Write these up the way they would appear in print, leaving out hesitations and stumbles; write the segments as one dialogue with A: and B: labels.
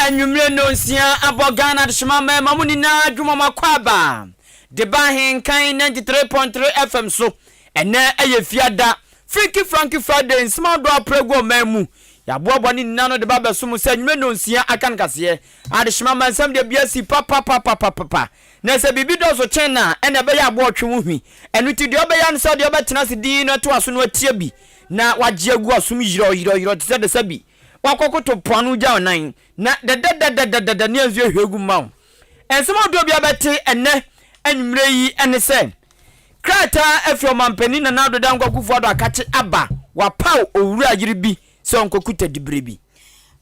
A: Anwummere nnɔnsia abɔ Ghana adehyema mmarima mu nyinaa adwuma mu akwaaba de ba Ahenkan 93.3 FM so. Ɛnnɛ yɛ Fiada, Freaky Franky Friday, nsɛm ahodoɔ apra agu ɔman mu. Yɛaboaboa ne nyinaa ano de ba abɛso mo sɛ anwummere nnɔnsia aka no kaseɛ. Adehyema mma nsɛm deɛ bi asi papapapapapa. Na sɛ biribi dɔɔso kyɛn no a, ɛnna ɛbɛyɛ aboɔtwe wo hwi. Ɛno nti deɛ ɔbɛyɛ ara ne sɛ ɔde ɔbɛtena ase dinn na ɔto aso na watie bi na wagye agu asom yerɛwyerɛwyerɛw te sɛ desabi. Wakɔkoto po ano gya ɔnan, na dɛdɛdɛdɛdɛdɛ ne nsuo ahwie agu mma wo. Nsɛm ahodoɔ bi a bɛte ɛnnɛ anwummerɛ yi ne sɛ, krataa afiri Ɔmanpanin Nana Addo Dankwa Akufo-Addo akakye aba, wapaw owura yere bi sɛ ɔnkɔkuta diberɛ bi.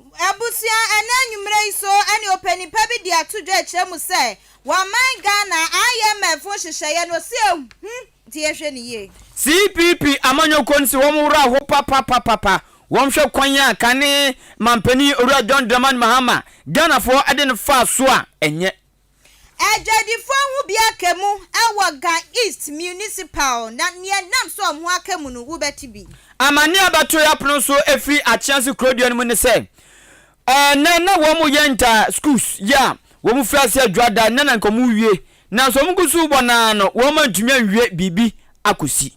B: Abusua, ɛnnɛ anwummerɛ yi so ɛne ɔpanin pa bi de ato dwa ɛkyerɛ mu sɛ, wɔman Ghana IMF nhyehyɛeɛ no ɔsi ɛhu nti yɛnhwɛ no yie.
A: CPP amanyɔkuo no se wɔn werɛ aho papapapapa. Wɔn hwɛ kwan a kane manpanin Owura John Dramani Mahama Ghanafoɔ de no faa so a, ɛnyɛ.
B: Adwadifoɔ ho bi aka mu wɔ Ga East Municipal na nea ɛnam so a wɔn ho aka mu no wobɛte bi.
A: Amanneɛ a ɛbɛto yɛn apono so firi Akyease kurodua no mu ne sɛ, ɛnnɛ na wɔreyɛ nta schools yi a wɔfiri aseɛ Dwoada, nnɛ na nka wɔrewie, nanso wɔgu so rebɔ no ara no, wɔantumi anwie biribi akɔsi.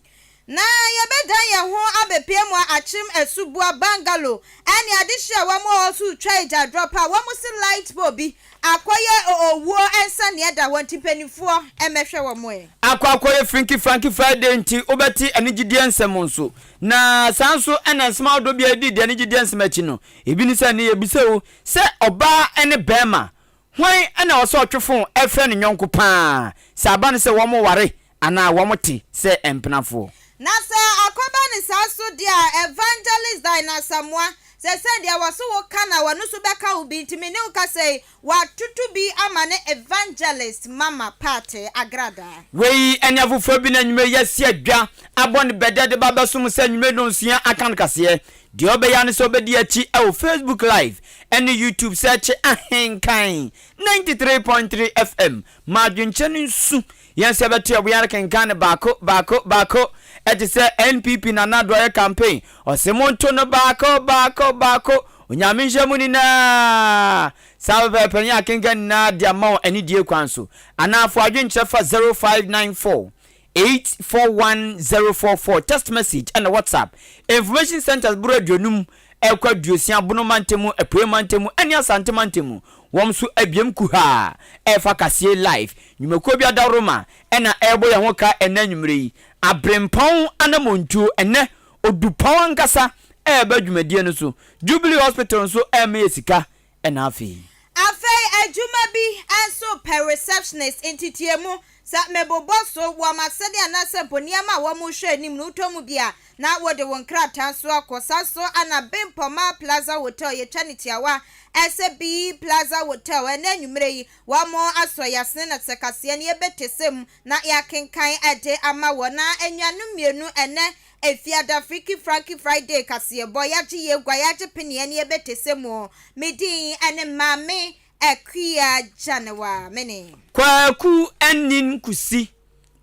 B: Na yɛbɛdan yɛn ho abɛpue mu akyem asuboa bungalow ɛne adehye a wɔn wɔ hɔ so retwa agya drop a wɔn se light pole bi akɔyɛ owuo nsaneɛ da hɔ nti mpaninfoɔ mmɛhwɛ wɔn ɛ.
A: Akɔ akɔyɛ Frinky Franky Friday nti wobɛte anigyedeɛ nsɛm nso. Na saa nso na nsɛm ahodoɔ bi a ɛdi di anigyedeɛ nsɛm akyi no, ebi ne sɛ ɛnnɛ yɛbisa o sɛ ɔbaa ne barima Hwan na ɛwɔ sɛ ɔtwe fon frɛ ne yɔnko pa ara, sɛ aba no sɛ wɔware anaa wɔte sɛ mpenafoɔ?
B: Na sɛ akɔba no saa so deɛ a, Evangelist Dinah Asamoah, sɛsɛn deɛ wɔse wo ka na wɔno nso bɛka wo bi, nti me ne wo kasa yi, watoto bi ama ne Evangelist Mama Partey Agradaa.
A: Wei ne afoforɔ bi na anwummerɛ yi asi adwa abɔ no bɛdɛ de ba abɛsom sɛ anwummerɛ nnɔnsia aka no kaseɛ. Deɛ ɔbɛyɛ ara ne sɛ ɔbɛdi akyi wɔ Facebook Live ne YouTube sɛɛkye Ahenkan 93.3 FM ma adwenkyerɛ no nsu yɛn sɛ yɛbɛto yɛn bo yɛn akenkan no baako baako baako ɛte sɛ NPP Nana Addo ayɛ campaign ɔse monto no baako baako baako Onyame nhyɛ mo nyinaa saa pɛpɛɛpɛ ne akenkan nyinaa de ama wɔ anidie kwan so anaa fo adwenkyerɛ fa 0594 841044 text message ɛna WhatsApp. Information centers boro 50 ɛkɔ 60 Bono mantam, Apuei mantam ɛne Asante mantam. Wɔn nso abiem kuhaa ɛrefa kaseɛ live. Nnwumakuo bi adaworoma ɛna ɛrebɔ yɛn ho ka ɛnnɛ anwumerɛ yi. Abrempɔn anamontuo ɛnnɛ Odupɔn ankasa ɛreba dwumadie no so. Jubilee Hospital nso ɛrema yɛ sika ɛna afei.
B: Afei adwuma bi nso pɛ receptionist nteteemu. Sɛ mebobɔ so wɔ m'asɛdeɛ anaasɛ mpo nneɛma a wɔrehwɛ anim no wotɔ mu bi a, na wode wo nkrataa nso akɔ. Saa nso na Bempɔma Plaza Hotel, yɛtwa no tiawa sɛ B Plaza Hotel, ɛnnɛ anwummerɛ yi, wɔasɔ yɛn asene na sɛ kaseɛ no yɛbɛte sɛ mu na yɛakenkan de ama wɔn. Na anuanom mmienu ɛnnɛ Efiada Freaky Franky Friday kaseɛbɔ, yɛagye yɛn gua, yɛagye peneɛ na yɛbɛte sɛ mu. Me din ne Maame Akua Gyanewa mene.
A: Kwaku Anin Kusi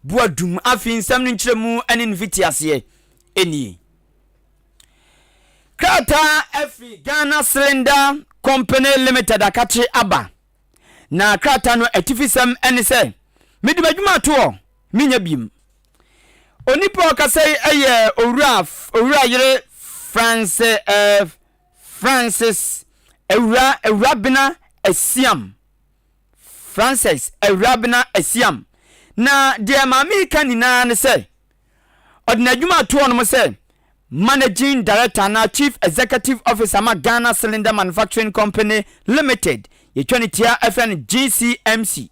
A: Boadum Afei nsɛm no nkyerɛmu ne ne mfitiaseɛ nie. Krataa afiri Ghana Cylinder Company Limited akakye aba, na krataa no atifisɛm ne sɛ, Mede m'adwuma ato hɔ, menyɛ biem. Onipa a ɔkasa yi yɛ Owura Owura Yere Franse eh, Francis Awura Awurabena Asiam Frances Awurabena Asiam. Na deɛ maame yi ka nyinaa ne sɛ ɔde n'adwuma ato hɔnom sɛ Managing Director anaa Chief Executive Officer ma Ghana Cylinder Manufacturing Company Limited, yɛtwa ne tia frɛ no GCMC.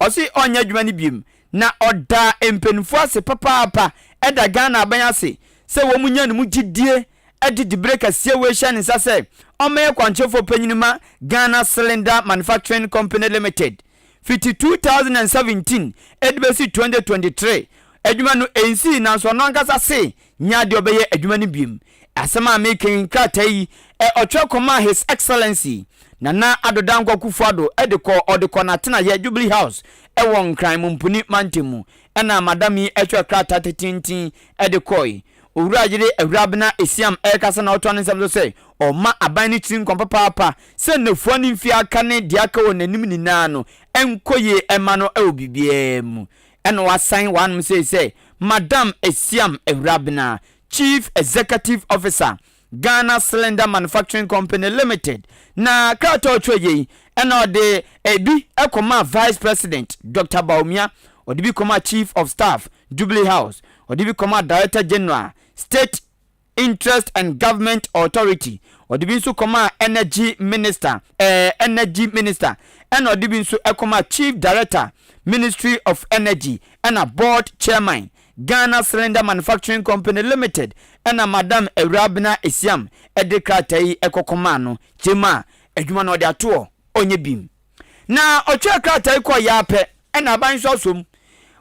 A: Ɔse ɔnyɛ adwuma no biom na ɔda mpanimfoɔ ase papaapa da Ghana aban ase sɛ wɔn nya ne mu gyidie de dibere kɛseɛ wei hyɛ ne nsa sɛ ɔmmɛyɛ kwankyerɛfoɔ panyin ma Ghana Cylinder Manufacturing Company Limited fiti 2017 de bɛsi 2023. Adwuma no ɛnsii nanso ɔno ankasa se nyɛ adeɛ ɔbɛyɛ adwuma no biom. Asɛm a meka yi nkrataa yi ɔtwerɛ kɔmaa His Excellency Nana Addo Dankwa Akufo-Addo de kɔɔ ɔde kɔ n'atenaeɛ Jubilee House wɔ Nkran Mumpuni mantam mu ɛna madam yi twerɛ krataa titenten de kɔe. Owura Yere Awurabena Esiam ɛrekasa na ɔtoa ne nsɛm so sɛ ɔma aban no tiri nkwa papaapa sɛ nnafua ne mfeɛ aka ne deɛ aka wɔ n'anim nyinaa no nkɔ yie ɛma no wɔ biribiara mu. Ɛna wasan w'anom sei sɛ Madam Esiam Awurabena, Chief Executive Officer, Ghana Cylinder Manufacturing Company Limited. Na krataa a ɔtwerɛ yei ɛna ɔde ebi kɔmaa Vice President Dr. Bawumia, ɔde bi kɔmaa Chief of Staff, Jubilee House, ɔde bi kɔmaa Director General, State Interest and Government Authority, ɔde bi nso kɔmaa Energy Minister, eh, Energy Minister, ɛna ɔde bi nso kɔmaa Chief Director, Ministry of Energy, ɛna Board Chairman, Ghana Cylinder Manufacturing Company Limited, ɛna Madam Awurabena Esiam de krataa yi kɔkɔmaa no, kyerɛ mu a, adwuma no ɔde ato hɔ, ɔnyɛ bim. Na ɔtwerɛɛ krataa yi kɔeɛ ara pɛ, ɛna aban nso asɔ mu.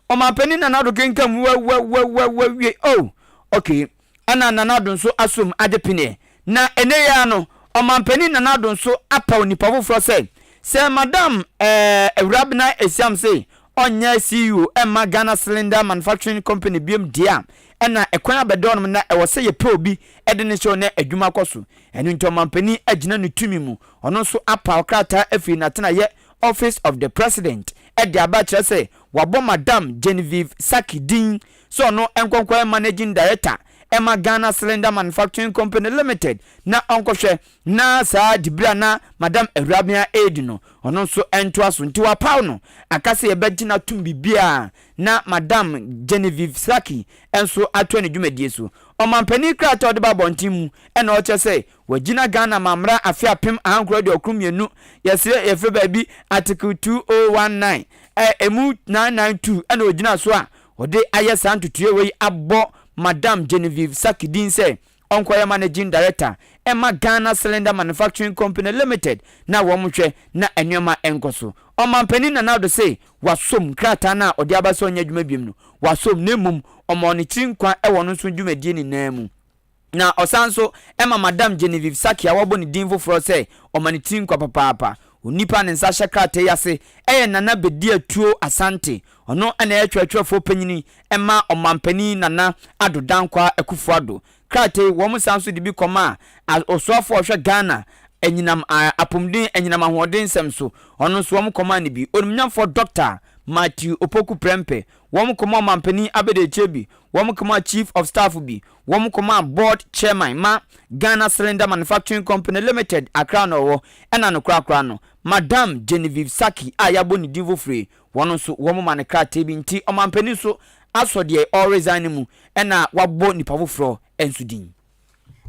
A: Ɔmanpanin Nana Addo kenkan mu wɛwɛwɛwɛ wie, oh, okay, ɛna Nana Addo nso asɔ mu agye peneɛ. Na ɛnnɛ yi ara no, Ɔmanpanin Nana Addo nso apaw nipa foforɔ sɛ, sɛ Madam eh, Awurabena Esiam se ɔnyɛ CEO mma Ghana Cylinder Manufacturing Company biom deɛ a, ɛna ɛkwan abɛda hɔnom na ɛwɔ sɛ yɛpɛ obi de no hyɛ hɔ na adwuma kɔ so. Ɛno nti Ɔmanpanin agyina ne tumi mu, ɔno nso apaw krataa afiri n'atenayɛ Office of the President de aba kyerɛ sɛ wabɔ Madam Genevieve Sackey din sɛ ɔno nkɔnkɔyɛ Managing Director ma Ghana Cylinder Manufacturing Company Limited na ɔnkɔhwɛ na saa dibere a na Madam Awurabea redi no ɔno nso ntoa so. Nti wapaw no aka sɛ yɛbɛgye no atom biribiara na Madam Genevieve Sackey nso atoa ne dwumadie so. Ɔmanpanin krataa a ɔde ba abɔnten mu na ɔkyerɛ sɛ Wɔagyina Ghana Amammra afe 1992 yɛsrɛ yɛfrɛ baabi Article 2019 a ɛmu 992 na ɔgyina so a wɔde ayɛ saa ntotoeɛ wei abɔ Madam Genevieve Sackey din sɛ ɔnkɔyɛ Managing Director mma Ghana Cylinder Manufacturing Company Limited na wɔnhwɛ na nneɛma nkɔ so. Ɔmanpanin Nana Addo se wasom krataa no a ɔde aba sɛ ɔnyɛ adwuma biom no, wasom na mmom ɔma ne tiri nkwa wɔ ɔno nso dwumadie nyinaa mu. Na ɔsan nso ma Madam Genevieve Sackey a wɔabɔ ne din foforɔ sɛ ɔma ne tiri nkwa papaapa. Onipa a ne nsa hyɛ krataa yi ase yɛ Nana Bediatuo Asante. Ɔno na ɛyɛ twerɛtwerɛfoɔ panyini ma Ɔmanpanin Nana Addo Dankwah Akufo Addo. Krataa yi, wɔn san nso de bi kɔmaa Ɔsoafoɔ a ɔhwɛ Ghana anyinam apomuden anyinam ahoɔden nsɛm so. Ɔno nso wɔn kɔmaa no bi. Onimnyamfoɔ Dɔkta Matthew Opoku Prempeh, wɔn kɔmaa Ɔmanpanin Abɛdiakyire bi. Wɔn kɔmaa Chief of Staff bi. Wɔn kɔmaa Board Chairman ma Ghana Cylinder Manufacturing Company Limited, Accra na ɔwɔ, ɛna no korakora no, Madam Genevieve Sackey a yɛabɔ ne din foforɔ yi, wɔn nso wɔn ma no krataa bi nti ɔmanpanin nso asɔ deɛ ɔreresign no mu ɛna wabɔ nipa foforɔ nso din.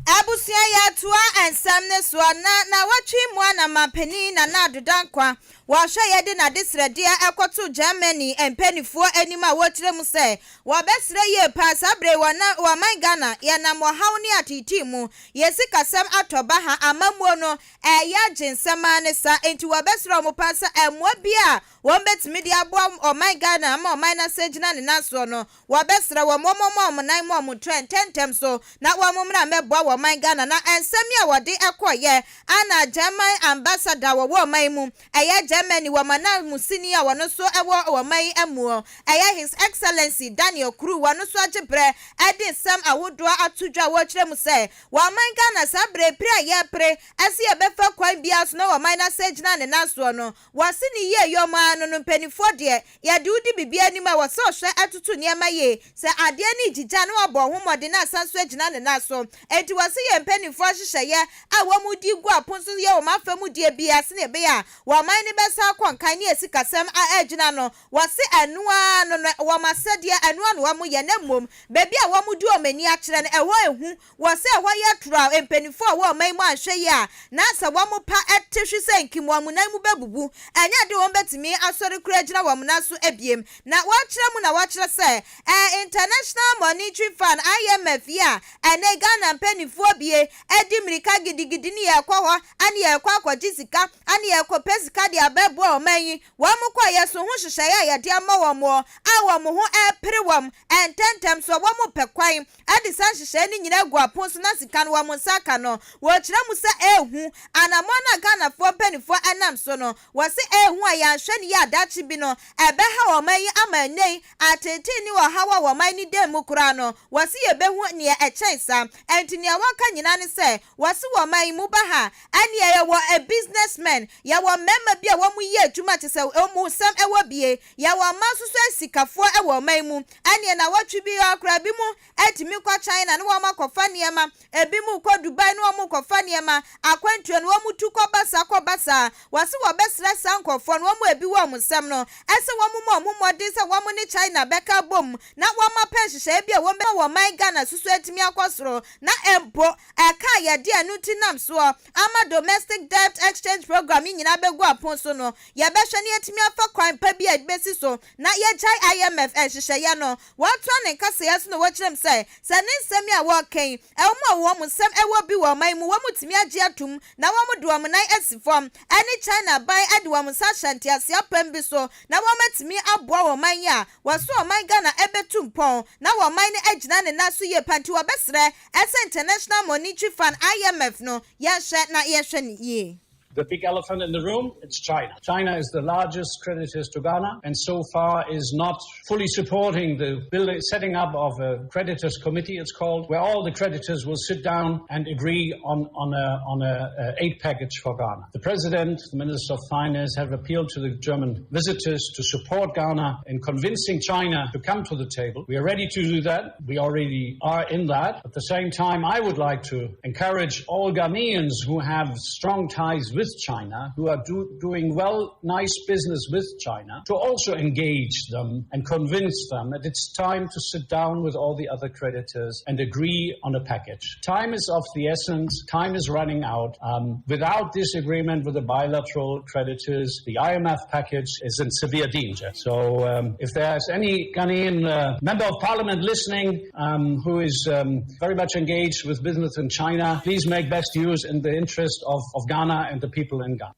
B: Abusua yi atoa nsɛm no soɔ na nawɔtwe mu a na manpanin Nana Addo Dankwa wɔhwɛ yɛ de n'adesrɛdeɛ kɔto Germany mpaninfoɔ anim a wɔkyerɛ mu sɛ wɔbɛsrɛ yie paa saa berɛ yi wɔ na wɔ man Ghana yɛnam ɔhaw ne ateetee mu yɛn sikasɛm atɔ baha amammuo no ɛyɛ agye nsɛm ara ne saa enti wɔbɛsrɛ wɔn paa sɛ mmoa bi a wɔn bɛtumi de aboa ɔman Ghana ama ɔman no asan agyina ne nan soɔ no Wɔbɛsrɛ wɔn wɔmmɔ wɔn nan mu wɔn ntrɛ ntɛmntɛm so na wɔn mmra mmɛboa wɔ ɔman Ghana na nsɛm yi a wɔde kɔeɛ a na German ambassador a wɔwɔ ɔman yi mu ɛyɛ Germany wɔn ananmusini a wɔno nso wɔ ɔman yi mu ɛyɛ His Excellency Daniel Kru wɔno nso agye berɛ de nsɛm ahodoɔ ato dwa a wɔrekyerɛ mu sɛ wɔ ɔman Ghana saa berɛ yi pere a yɛrepere sɛ yɛbɛfa kwan biara so na ɔman no asan agyina ne nan soɔ no wɔse ne yie yɔm ara no no mpaninfoɔ deɛ Yɛde wo di biribi anim a, ɛwɔ sɛ ɔhwɛ toto nneɛma yie. Sɛ adeɛ no regyigya a, na wabɔ ho mmɔden na asan nso agyina ne nan so. Enti wɔ sɛ yɛn mpanimfoɔ nhyehyɛeɛ a wɔdi gu apon so yɛ wɔn afa mu deɛ biara sɛdeɛ ɛbɛyɛ a wɔn man no bɛsan akɔ nkan ne yɛn sikasɛm a agyina no. Wɔse ɛno ara no no wɔn asɛdeɛ, ɛno ara na wɔyɛ na mmom baabi a wɔde wɔn ani akyerɛ no, ɛhɔ ɛhu Wɔ sɛ ɛhɔ yɛ toro a mpanyimfo a wɔwɔ ɔman yi mu anhwɛ yie a, na sɛ wɔn pa te hwe sɛ nkim wɔn nan mu bɛbubu. Ɛnyɛ ade a wɔbɛtumi asɔre koraa agyina wɔn nan so abiem. Na wɔkyerɛ mu na wɔkyerɛ sɛ ɛɛ International Monetary Fund, IMF, yi a ɛnnɛ Ghana mpanyimfoɔ bie di mmirika gidigidi ne yɛrekɔ hɔ ne yɛrekɔ akɔgye sika ne yɛrekɔpɛ sika de aba. bɛboa ɔman yi. Wɔn kɔeɛ so ho nhyehyɛeɛ a yɛde ama wɔn wɔ a wɔn ho repere wɔn ntɛmntɛm so a wɔrepɛ kwan de saa nhyehyɛeɛ no nyinaa agu apon so na sika no wɔn nsa aka no. Wɔkyerɛ mu sɛ ɛrehu anammɔn no a Ghanafoɔ mpanimfoɔ nam so no. Wɔse ɛrehu a yɛanhwɛ no yie a daakye bi no ɛbɛhaw ɔman yi ama ɛnnɛ yi ateetee ne ɔhaw a ɔman no da mu koraa no wɔse yɛbɛhu neɛ ɛkyɛn saa. Ɛnti nea wɔka nyinaa ne sɛ wɔse wɔ ɔman yi mu ba ha a ɛneɛ yɛwɔ business men, yɛwɔ mmarima bi a wɔn yɛ adwuma kyesɛ wɔn nsam wɔ bie, yɛwɔ mmaa nso so asikafoɔ wɔ ɔman yi mu. Ɛneɛ nawɔtwe bi ara koraa bi mo tumi kɔ China ne wɔn akɔfa nneɛma, ebinom rekɔ Dubai ne wɔn rekɔfa nneɛma, akwantuo no wɔn tu kɔ ba saa kɔ ba saa. Wɔse wɔbɛsrɛ saa nkorɔfoɔ no, wɔn a ebi wɔ wɔn nsam no, sɛ wɔn mmɔ wɔn ho mmɔden sɛ wɔn ne China bɛka abom na wɔn apɛ nhyehyɛeɛ bi a wɔn bɛma wɔn man Ghana susu atumi akɔ soro na mpo ɛka a yɛde ɛno nti nam soɔ ama Domestic Debt Exchange Programme yi nyinaa bɛgu apon so no, yɛbɛhwɛ na yɛatumi afa kwan pa bi a ɛbɛsi so na yɛagyae IMF nhyehyɛeɛ no. Wɔtoa ne nkasɛɛ so na wɔkyerɛ mu sɛ, sɛ ne nsɛm yi a wɔreka yi, wɔn a wɔn nsɛm wɔ bi wɔ ɔman yi mu, wɔtumi agye atom na wɔde wɔn nan asi fam ne China aban de wɔn nsa ahyɛ ntease apam bi so na wɔatumi aboa ɔman yi a, wɔso ɔman Ghana bɛtu mpɔn na ɔman no agyina ne nan so yie pa nti wɔbɛsrɛ sɛ International Monetary Fund, IMF, no yɛnhwɛ na yɛhwɛ no yie.
C: The big elephant in the room, it's China. China is the largest creditor to Ghana and so far is not fully supporting the building, setting up of a creditors committee, it's called, where all the creditors will sit down and agree on, on a, on a, a aid package for Ghana. The president, the minister of finance have appealed to the German visitors to support Ghana in convincing China to come to the table. We are ready to do that. We already are in that. At the same time, I would like to encourage all Ghanaians who have strong ties with China, who are do, doing well, nice business with China, to also engage them and convince them that it's time to sit down with all the other creditors and agree on a package. Time is of the essence. Time is running out. Um, without this agreement with the bilateral creditors, the IMF package is in severe danger. So um, if there's any Ghanaian uh, member of parliament listening um, who is um, very much engaged with business in China, please make best use in the interest of, of Ghana and the people in Ghana.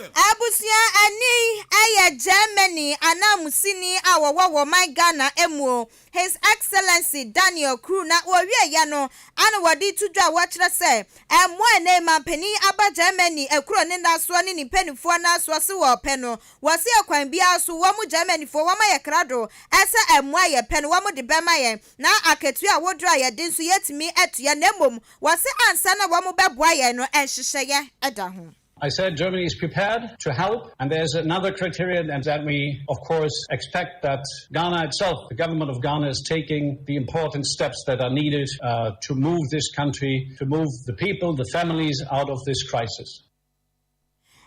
B: Abusua ani yɛ Germany ananmusini a wɔwɔ wɔ man Ghana mu, His Excellency Daniel Kru na wɔwieɛ no ana wɔde to dwa a wɔkyerɛ sɛ mmoa a nnɛ manpanin aba Germany kuro ne nasoɔ ne ne mpaninfoɔ nasoɔ se wɔpɛ no wɔse ɛkwan biara so wɔn Germanyfoɔ wɔn ayɛ krado sɛ mmoa a yɛpɛ no wɔn de bɛma yɛn na akatua a wodrɔ a yɛde nso yɛtumi atua na mmom wɔse ansa na wɔn bɛboa yɛn no nhyehyɛeɛ da ho.
C: I said Germany is prepared to help, and there's another criterion, and that we, of course, expect that Ghana itself, the government of Ghana, is taking the important steps that are needed uh, to move this country, to move the people, the families out of this crisis.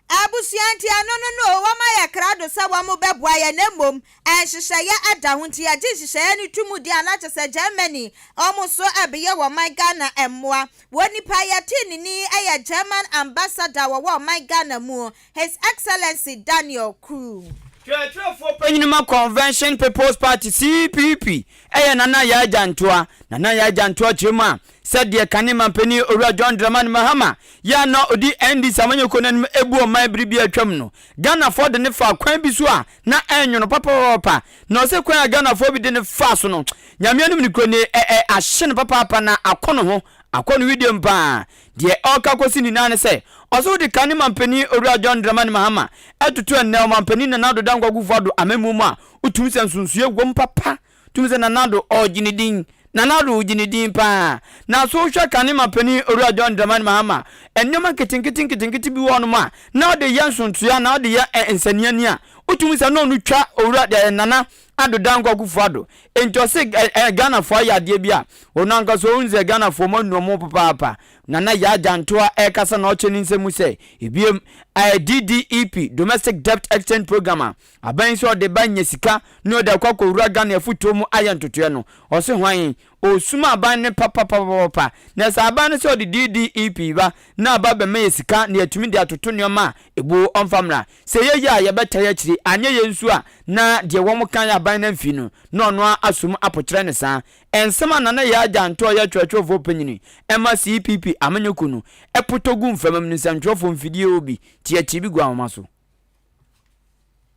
B: Abusua nti ɛno no no o, wɔn ayɛ krado sɛ wɔn bɛboa yɛn na mmom nhyehyɛeɛ da ho nti yɛgye nhyehyɛeɛ no to mu deɛ a na kyerɛ sɛ Germany wɔn nso ɛbeyɛ wɔ ɔman Ghana mmoa. Wɔ nipa a yɛtee ne ni yɛ German Ambassador a wɔwɔ ɔman Ghana mu His Excellency Daniel Kru.
A: Twerɛtwerɛfoɔ Panyin ma Convention People's Party, CPP, yɛ Nana Yaa Gyantoa. Nana Yaa Gyantoa kyerɛ mu a, sɛdeɛ kane manpanin Owura John Dramani Mahama yɛ a na ɔdi NDC amanyɔkuo no anim bu ɔman bere bi a atwam no, Ghanafoɔ de no faa kwan bi so a na ɛnwono papapapa. Na ɔse kwan a Ghanafoɔ bi de no faa so no, Nyame anim nokorɛ nie, ɛ ɛ ahye no papaapa na akɔ ne ho, akɔ ne wedeɛ mu paa. Deɛ ɔreka kɔsi nyinaa ne sɛ, ɔse wode kane manpanin Owura John Dramani Mahama toto ɛnnɛ ɔmanpanin Nana Addo Dankwa Akufo-Addo amammuo mu a, wotumi sɛ nsonsoeɛ wom papa. Tumi sɛ Nana Addo ɔregye ne din. Nana Addo regye ne din paa. Na so wohwɛ kane ma panin Owura John Dramani Mahama a, nneɛma nketenkete nketenkete bi wɔ hɔnom a na ɔde yɛ nsonsoeɛ anaa ɔde yɛ nsaniani a, wotumi sɛ na ɔno twa Owura eh, Nana Addo Dankwa Akufo Addo. Enti ɔse eh, eh, Ghanafoɔ ayɛ adeɛ bi a, ɔno ankasa ɔhu sɛ Ghanafoɔ mo anu ɔmo papaapa. Nana Yaa Gyantoa ɛrekasa na ɔkyɛ ne nsɛm mu sɛ, ebiem, eh, DDEP, Domestic Debt Exchange Program a, Aban yi sɛ ɔde ba nya sika na ɔde akɔ akɔwura Ghana afutuo mu ayɛ ntotoeɛ no, ɔse hwan? Ɔresum aban no papapapapa. Na sɛ aban no sɛ ɔde DDEP ba na aba abɛma yɛ sika na yɛatumi de atoto nneɛma a ɛbuo ɔmfa mmra. Sɛ ɛyɛ yie a yɛbɛtae akyire, anyɛ yie nso a na deɛ wɔn kan yɛ aban no amfii no na ɔno ara asom apokyerɛ no saa. Nsɛm a Nana Yaa Gyanto a ɔyɛ twerɛtwerɛfoɔ panyini ma CPP amanyɔkuo no potɔ gu mframam no nsɛntwerɛfoɔ mfidie obi. Tie akyi bi gu ahoma so.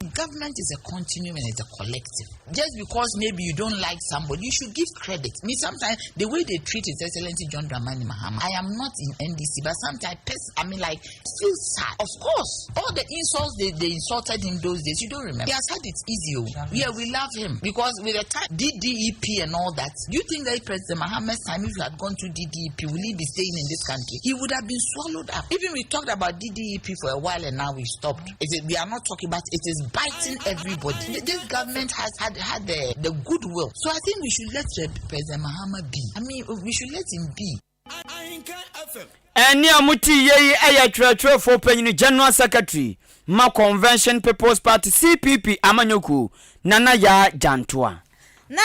D: Government is a continuum and it's a collective. Just because maybe you don't like somebody, you should give credit. Me, sometimes the way they treat His Excellency John Dramani Mahama, I am not in NDC, but sometimes I mean, like, feel sad. Of course, all the insults they, they insulted him those days, you don't remember. He has had it easy. Oh. Yeah, we love him because with the time DDEP and all that, do you think that President Mahama's time, if he had gone to DDEP, will he be staying in this country? He would have been swallowed up. Even we talked about DDEP for a while and now we stopped. It is, we are not talking about it is biting everybody. This government has had, had the, the goodwill. So I think we should let President Mahama be. I mean, we should let him be.
A: Ɛnne a mote yie yi yɛ twerɛtwerɛfoɔ panyin General Secretary ma Convention People's Party, CPP, amanyɔkuo, Nana Yaa Gyantoa.
B: Na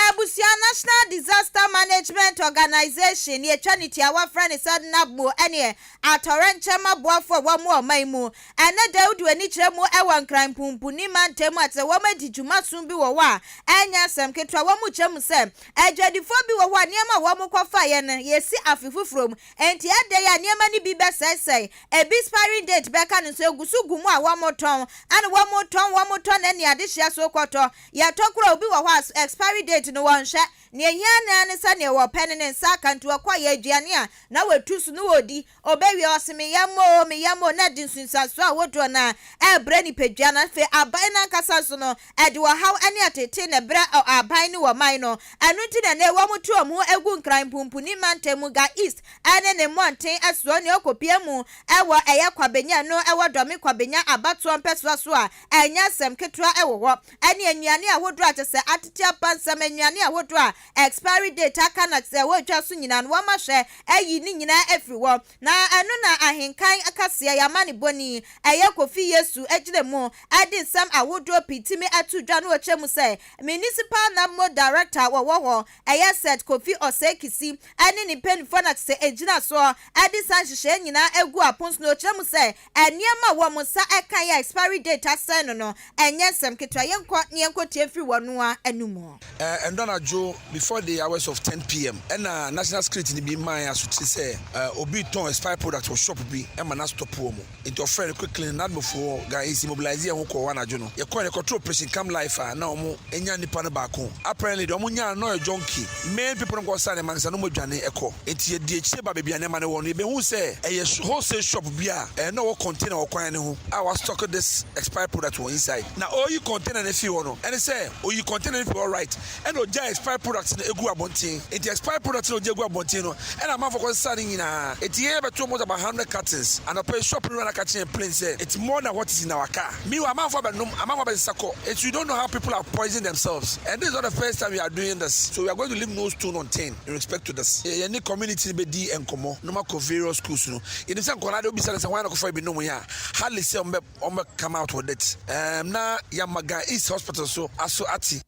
B: abusua National Disaster Management Organisation, nea etwa ne tiawa frɛ no sɛ NADMO, ne atɔwrɛnkyɛm aboafo a wɔwɔ ɔman mu. Ɛnnɛ da yi wode w'ani kyerɛ mu wɔ Nkran Mpunpuni mantam a, te sɛ wɔadi dwuma som bi wɔ hɔ a ɛnyɛ asɛm ketewa. Wɔkyerɛ mu sɛ adwadifoɔ bi wɔ hɔ a nneɛma a wɔkɔfaeɛ no yɛsi afe foforɔ mu, enti ɛdɛn a nneɛma no bi bɛsɛesɛe, ebi expiring date bɛka no nso egu so gu mu a wɔtɔn, ɛna wɔtɔn wɔtɔn na ɛne adehyeɛ so kɔtɔ. Yɛtɔ koraa obi wɔ hɔ a expiry date no wɔnhwɛ. Nea ehia no ara ne sɛ nea wɔpɛ no ne nsa aka nti ɔkɔ yɛ aduane a na watu so na ɔdi. Ɔbɛwie ɔse me yam oo me yam oo na ɛde nsunsuansoɔ ahodoɔ no a ɛrebrɛ nipadua no. Afei aban no ankasa nso no ɛde ɔhaw ne ateetee na ɛbrɛ aban ne ɔman no. Ɛno nti na ɛnnɛ wɔto wɔn ho gu Nkran Mpumpuni mantam mu Ga East ne ne mmɔnten soɔ nea ɔkɔpue mu wɔ ɛyɛ Kwabenya no wɔ Dɔme Kwabenya abatoɔ mpɛsoa so a ɛnyɛ asɛm ketewa wɔ hɔ. Ɛne nnuane ahodoɔ a kyerɛ sɛ atete apansam, nnuane ahodoɔ a expiry date aka na kyerɛ sɛ wɔretwa so nyinaa no wɔahwɛ ayi ne nyinaa afiri hɔ. Na ɛno na Ahenkan kaseɛ yɛ amanebɔni ɛyɛ Kofi Yesu gyina mu de nsɛm ahodoɔ pii tumi to dwa na ɔkyerɛ mu sɛ Municipal NADMO Director a wɔwɔ hɔ ɛyɛ Seth Kofi Osei Kisi ne ne mpaninfoɔ na kyerɛ sɛ ɛgyina soɔ de saa nhyehyɛeɛ nyinaa agu apon so na ɔkyerɛ mu sɛ Nneɛma a wɔn nsa ka yi a expiry date asɛe no no, ɛnyɛ nsɛm ketewa. Yɛnkɔ na yɛnkɔtie mfiri wɔn ara anomu.
E: Ɛndɔ anadwo before the hours of 10 pm ɛna national security no bi maa yɛn asotire sɛ obi retɔn expired product wɔ shop bi ma no astop wɔn nti ɔfrɛɛ no quickly no NADMO foɔ ga nsi mobilise yɛn ho kɔɔ hɔ anadwo no yɛkɔɛ no yɛkɔtoo operation come life a na wɔn anya nipa no baako apparently deɛ wɔn nyaa no na ɔyɛ junkie main people no kɔ saa nneɛma no sa na wɔn adwane kɔ. Enti yɛdii akyire baa baabi a nneɛma no wɔ no, yɛbɛhuu sɛ ɛyɛ wholesale shop bi a ɛɛ na ɔwɔ container wɔ kwan no ho a wɔastɔke this expired product wɔ inside. Na ɔreyi container no afiri hɔ no, ɛne sɛ ɔyii container no firi hɔ right ɛna ɔgyae expired product no guu abɔnten. Enti expired product no a ɔgyae guu abɔnten no ɛna amanfoɔ kɔsesaa ne nyinaa. Enti yɛn yɛbɛtoo almost about hundred cartons. Anɔpa yi shop no wura no aka kyerɛ yɛn plain sɛ it's more than what is in our car. Meanwhile amanfoɔ abɛnom, amanfoɔ abɛsesa kɔ. Enti you don't know how people have poisoned themselves and this is not the first time we are doing this so we are going to leave no stone unturned. In respect to this, yɛne community no bɛdi nkɔmmɔ na wɔakɔ various schools no. Yɛnim sɛ nkwadaa deɛ wobisa no sɛ hwan na kɔfa bi nom yɛ a, hardly sɛ wɔbɛ wɔbɛ come out with it. Um, na yɛama Ga East Hospital so aso ate.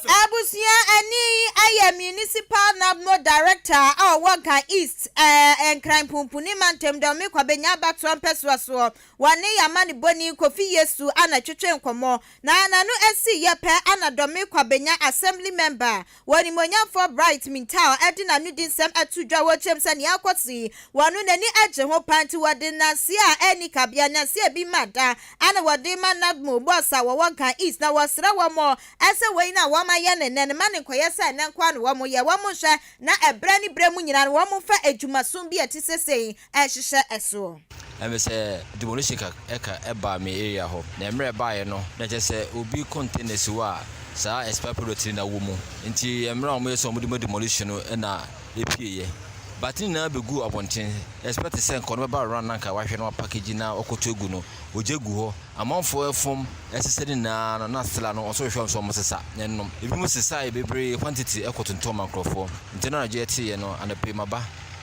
B: Abusua ani yi yɛ Municipal NADMO Director a ɔwɔ Ga East, Nkran Pumpuni Mantam Dɔme Kwabenya Abatoɔ mpɛsoa soɔ. Wɔne yɛn amanebɔni Kofi Yesu na ɛtwetwe nkɔmmɔ, na n'ano siiɛ pɛ na Dɔme Kwabenya Assembly Member Wɔ Animuonyamfoɔ Bright Mintah de n'anodi nsɛm ato dwa wɔ kyerɛm sɛ nea akɔ so yi wɔ no n'ani gye ho paa nti wɔde nnanseɛ a ɛnni kabea, nnanseɛ a ebi mma da na wɔde rema NADMO bɔs a wɔwɔ Ga East na wɔsrɛ wɔn sɛ wei no a wɔayɛ no nnɛ no mma no nkɔyɛ sɛ ɛnnɛ nko ara na wɔyɛ, wɔn nhwɛ na ɛberɛ ne berɛ mu nyinaa no wɔmfa adwumasom bi a ɛte sɛ sei nhyehyɛ soɔ.
F: Ɛme sɛ demolition ka ɛka ɛbaa me area hɔ na mmerɛ ɛbaeɛ no na kyerɛ sɛ obi container si hɔ a saa expired product no na wɔ mu nti mmerɛ a wɔyɛ sɛ wɔde ma demolition no na ɛpieeɛ but ne nyinaa bɛgu abɔnten expect sɛ nka ɔno bɛba around na nka wahwɛ na wapackage na ɔkɔtɔ agu no ɔgya gu hɔ Amanfoɔ ɛfom ɛsesa ne nyinaa no na sla no ɔsɔ hwehwɛ nso ɔmo sesa na ɛnom ebinom sesae bebree quantity ɛkɔ tontɔn ma nkorɔfoɔ nti ɛno anadwo yɛteeɛ no anɔpa yi maba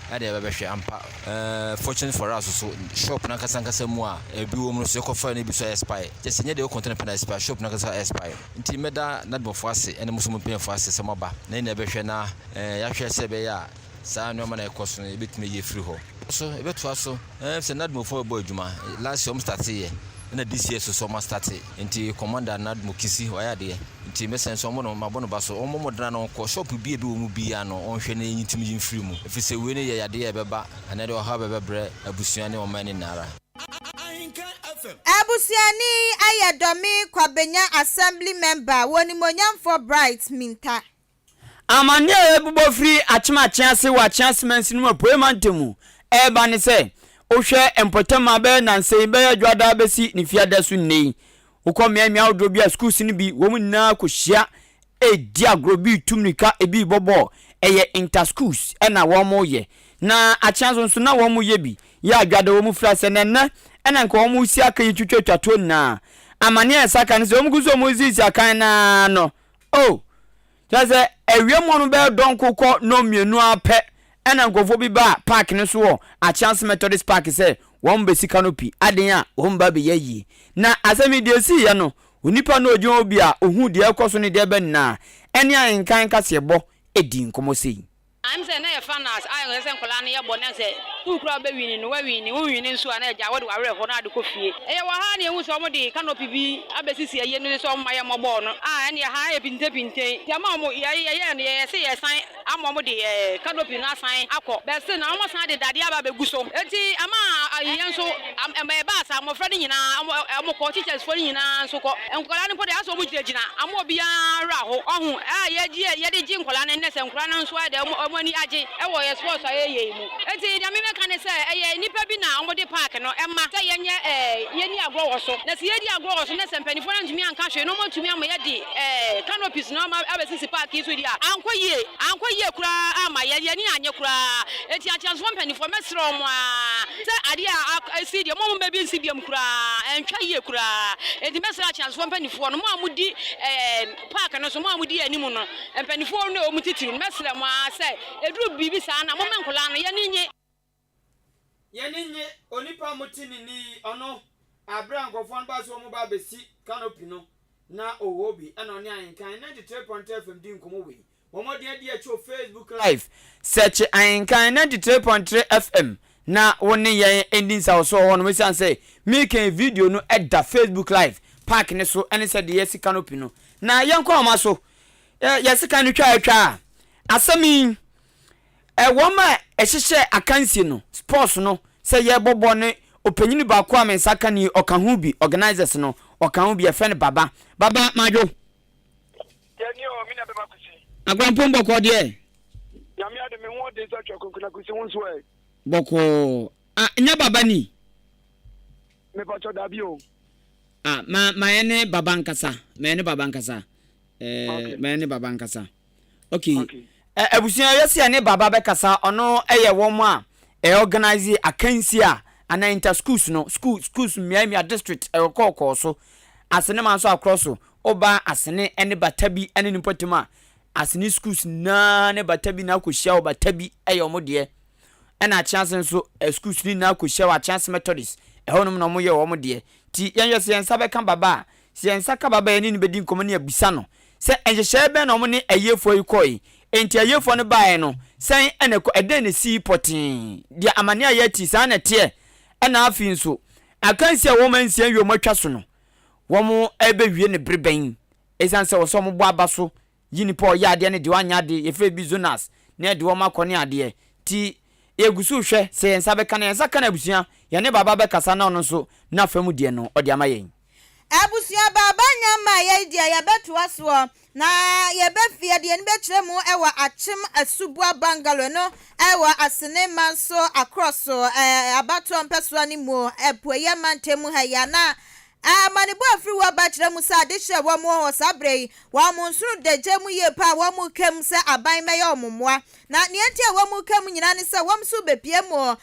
F: ɛna yɛbɛbɛhwɛ ampa ɛɛ fortunate for us so shop no ankasa ankasa mu a ɛbi wɔ mu no so yɛkɔfa no bi so expire kyɛ sɛ nyɛ deɛ wɔ container pɛ na expire shop no ankasa expire nti mɛda nadmɔfoɔ ase ɛne mo so mo mpanyinfoɔ ase sɛ moaba na yɛn nyinaa bɛhwɛ na ɛɛ yɛahwɛ sɛ ɛbɛyɛ a Saa nnoɔma no a ɛkɔ so no yɛbɛtumi ayi afiri hɔ. So yɛbɛtoa so ɛɛ sɛ NADMO foɔ bɛbɔ adwuma. Last year wɔn starte yɛ ɛna this year so so wɔn astarte. Nti commander NADMO Kisi wayɛ adeɛ. Nti mɛsɛn nso wɔn no mabɔ no ba so. Wɔn mmɔ mmɔden na wɔnkɔ shop bi a ebi wɔ mu biara no wɔnhwɛ na yɛntumi yi mfiri mu. Ɛfiri sɛ wei no yɛ yadeɛ a ɛbɛba anaa ɛde ɔhaw bɛbɛbrɛ abusua ne ɔman no nyinaa ara.
B: Abusuani yi yɛ Dɔme Kwabenya Assembly Member wɔ Onimuonyamfoɔ Bright Mintah.
A: Amanneɛ a ɛrebobɔ firi Akyem Akyease wɔ Akyease mansini mu Apuei Mantam mu reba ne sɛ, wohwɛ mpɔtam a bɛyɛ nnansa yi, bɛyɛ Dwoada bɛsi ne Fiada so nnɛ yi, wokɔ mmeammea ahodoɔ bi a schools no bi, wɔn nyinaa kɔhyia redi agorɔ, bi retu mmirika, ebi rebɔ bɔɔl. Ɛyɛ inter-schools na wɔreyɛ. Na Akyease nso na wɔreyɛ bi. Yɛ a Dwoada wɔn firi aseɛ, na ɛnnɛ na nka wɔresi akan yi twitwatwa toɔ nyinaa. Amanneɛ a ɛsa ka ne sɛ, wɔgu so wɔresisi akan no ara no, Oh! Kyerɛ sɛ, awia mu no bɛyɛ dɔnko kɔ nnɔnmienu ara pɛ na nkurɔfoɔ bi baa park no so wɔ Akyease Methodist Park sɛ wɔrebɛsi canopy aden a wɔreba abɛyɛ ayie. Na asɛm yi, deɛ ɛsiiɛ no, onipa no a ɔgyina hɔ bi a ɔhuu deɛ ɛrekɔ so ne deɛ ɛreba nyinaa, ɛne ahenkan kaseɛbɔ dii nkɔmmɔ sei.
G: Ɛm sɛ na yɛfa no as ayɛ sɛ nkwadaa no yɛ bɔ na sɛ sukuu koraa wobɛ wini no woawini, wo nwini nso a na agya wode w'awerɛhoɔ no ade kɔ fie. Ɛyɛ wɔ ha na yɛhu sɛ wɔn de canopy bi abɛsisi ayie no so sɛ wɔn mma yɛmmɔ bɔɔl no a ɛneɛ ha ayɛ pinte pinte nti ama wɔn yɛ yɛyɛɛ no yɛyɛ se yɛsan ama wɔn de ɛɛ canopy no asan akɔ but still na wɔn asan de dadeɛ aba abɛgu so nti ama yɛn nso ɛma ɛbaa saa mmɔfra no nyinaa wɔn kɔ teachers foɔ no nyinaa nso kɔ nkwadaa no mpo deɛ asɛ wɔn gyinagyina ama obiara werɛ aho ɔho a yɛgye yɛde gye nkwadaa no nnɛ sɛ nkwadaa no nso ayɛ dɛ wɔn ani agye wɔ yɛ sports a yɛyɛ yi mu nti deɛ me mɛka ne sɛ ɛyɛ nnipa bi na wɔde park no ɛma sɛ yɛnyɛ ɛɛ yɛni agorɔ wɔ so na sɛ yɛdi agorɔ wɔ so na sɛ mpanimfoɔ no antumi anka hwee na wɔn antumi ama yɛde ɛɛ canopies no ama abɛsisi park yi so deɛ a ankɔ yie ankɔ yie koraa ama yɛn yɛn ani anye koraa nti akyeasofoɔ mpanimfoɔ mɛsrɛ wɔn ara Sɛ adeɛ a asi deɛ, mo a momma bi nsi biom koraa, ɛntwa yie koraa. Enti mɛsrɛ akyeasefoɔ mpanimfoɔ no, mo a modi ɛɛ park no so, mo a modi anim no, mpanimfoɔ no a wɔn titiriw no, mɛsrɛ mo ara sɛ, ɛduru biribi saa no a, momma nkwadaa no, yɛn ani nnye.
A: Yɛn ani nnye onipa a mote ne nne yi, ɔno, bere a nkurɔfoɔ no baa sɛ wɔreba abɛsi canopy no, na ɔwɔ bi, ɛna ɔne Ahenkan 93.3 FM dii nkɔmmɔ wei. Bɔ mmɔden adi akyi wɔ Facebook Live, sɛkye Ahenkan 93.3 FM na wo ne yɛn ndi nsawɔsoɔ wɔ hɔnom. Esiane sɛ meekɛn video no da Facebook Live park no so ne sɛdeɛ yɛasi canopy no. Na yɛnkɔ ahoma so. Yɛn sekan no twa atwa a, asɛm yi, wɔn a ɛhyehyɛɛ akansie no, sports no, sɛ yɛrebɔ bɔɔl ne ɔpanyini baako a me nsa ka ni, ɔka ho bi, organisers no, ɔka ho bi, yɛfrɛ no Baba. Baba Madwo.
H: Yɛni o, me nua bɛma Kwesi.
A: Aguampong bɔkɔɔ deɛ.
H: Nyame adom me ho ɔden sɛ twɛ kronkron na Kwesi wo nso ɛ?
A: Bɔkɔɔ. Ah, nyɛ Baba ni?
H: Mepakyɛ dabi o.
A: Ah, ma ma yɛne Baba nkasa. Ma yɛne Baba nkasa. Eh, okay. Ma yɛne Baba nkasa. Okay. okay. Eh, abusua yɛsi yɛne Baba bɛkasa ɔno ɛyɛ wɔn a ɛ organize akansi a ana inter schools no school schools mmea mmea district ɛkɔɔkɔɔ so asene ma nso akorɔ so Woba Asene ne Bata bi ne ne mpɔtam a, Asene schools nyinaa ne Bata bi na akɔhyia wɔ Bata bi yɛ wɔn deɛ. Ɛna Akyease nso, schools no nyinaa kɔhyia wɔ Akyease Methodist, ɛhɔnom na wɔyɛ wɔn deɛ. Nti yɛnhwɛ sɛ yɛn nsa bɛka Baba a, sɛ yɛn nsa ka Baba a yɛne no bɛdi nkɔmmɔ ne yɛabisa no sɛ nhyehyɛeɛ bɛn na wɔn ne ayiefoɔ yi kɔe, enti ayiefoɔ no baeɛ no, sɛn na ɛkɔ, ɛdɛn na ɛsii pɔtee, deɛ amaneɛ a yɛate saa na ɛteɛ. Ɛna afei nso, akansie a wɔn ansi awie wɔn atwa so no, Wɔrebɛwie no bere bɛn? Esiane sɛ wɔsɛ wɔbɔ aba so yi nipa a ɔyɛ adeɛ ne deɛ wanyɛ adeɛ, yɛfrɛ bi zonals, na yɛde wɔn akɔ ne adeɛ nti, yɛgu so rehwɛ sɛ yɛn nsa bɛka no. Yɛn nsa ka no abusua, yɛne Baaba bɛkasa na ɔno nso n'afa mu deɛ no ɔde ama yɛn.
B: Abusua, Baaba nya mmaeɛ yi deɛ yɛbɛtoa soɔ Na yɛbɛfi yɛde yɛn ani bɛkyerɛ mu wɔ Akyem Asuboa Bungalow no wɔ Asene Manso Akorɔ so abatoɔ mpɛsoa no mu Apueeɛ mantam mu ha yi a na amanebɔ a ɛfiri hɔ aba kyerɛ mu sɛ adehyeɛ a wɔn wɔ hɔ saa berɛ yi wɔn nsono da gya mu yie paa wɔn reka mu sɛ aban mmɛyɛ wɔn mmoa na nea nti a wɔn reka mu nyinaa ne sɛ wɔn nso rebɛpue mu wɔ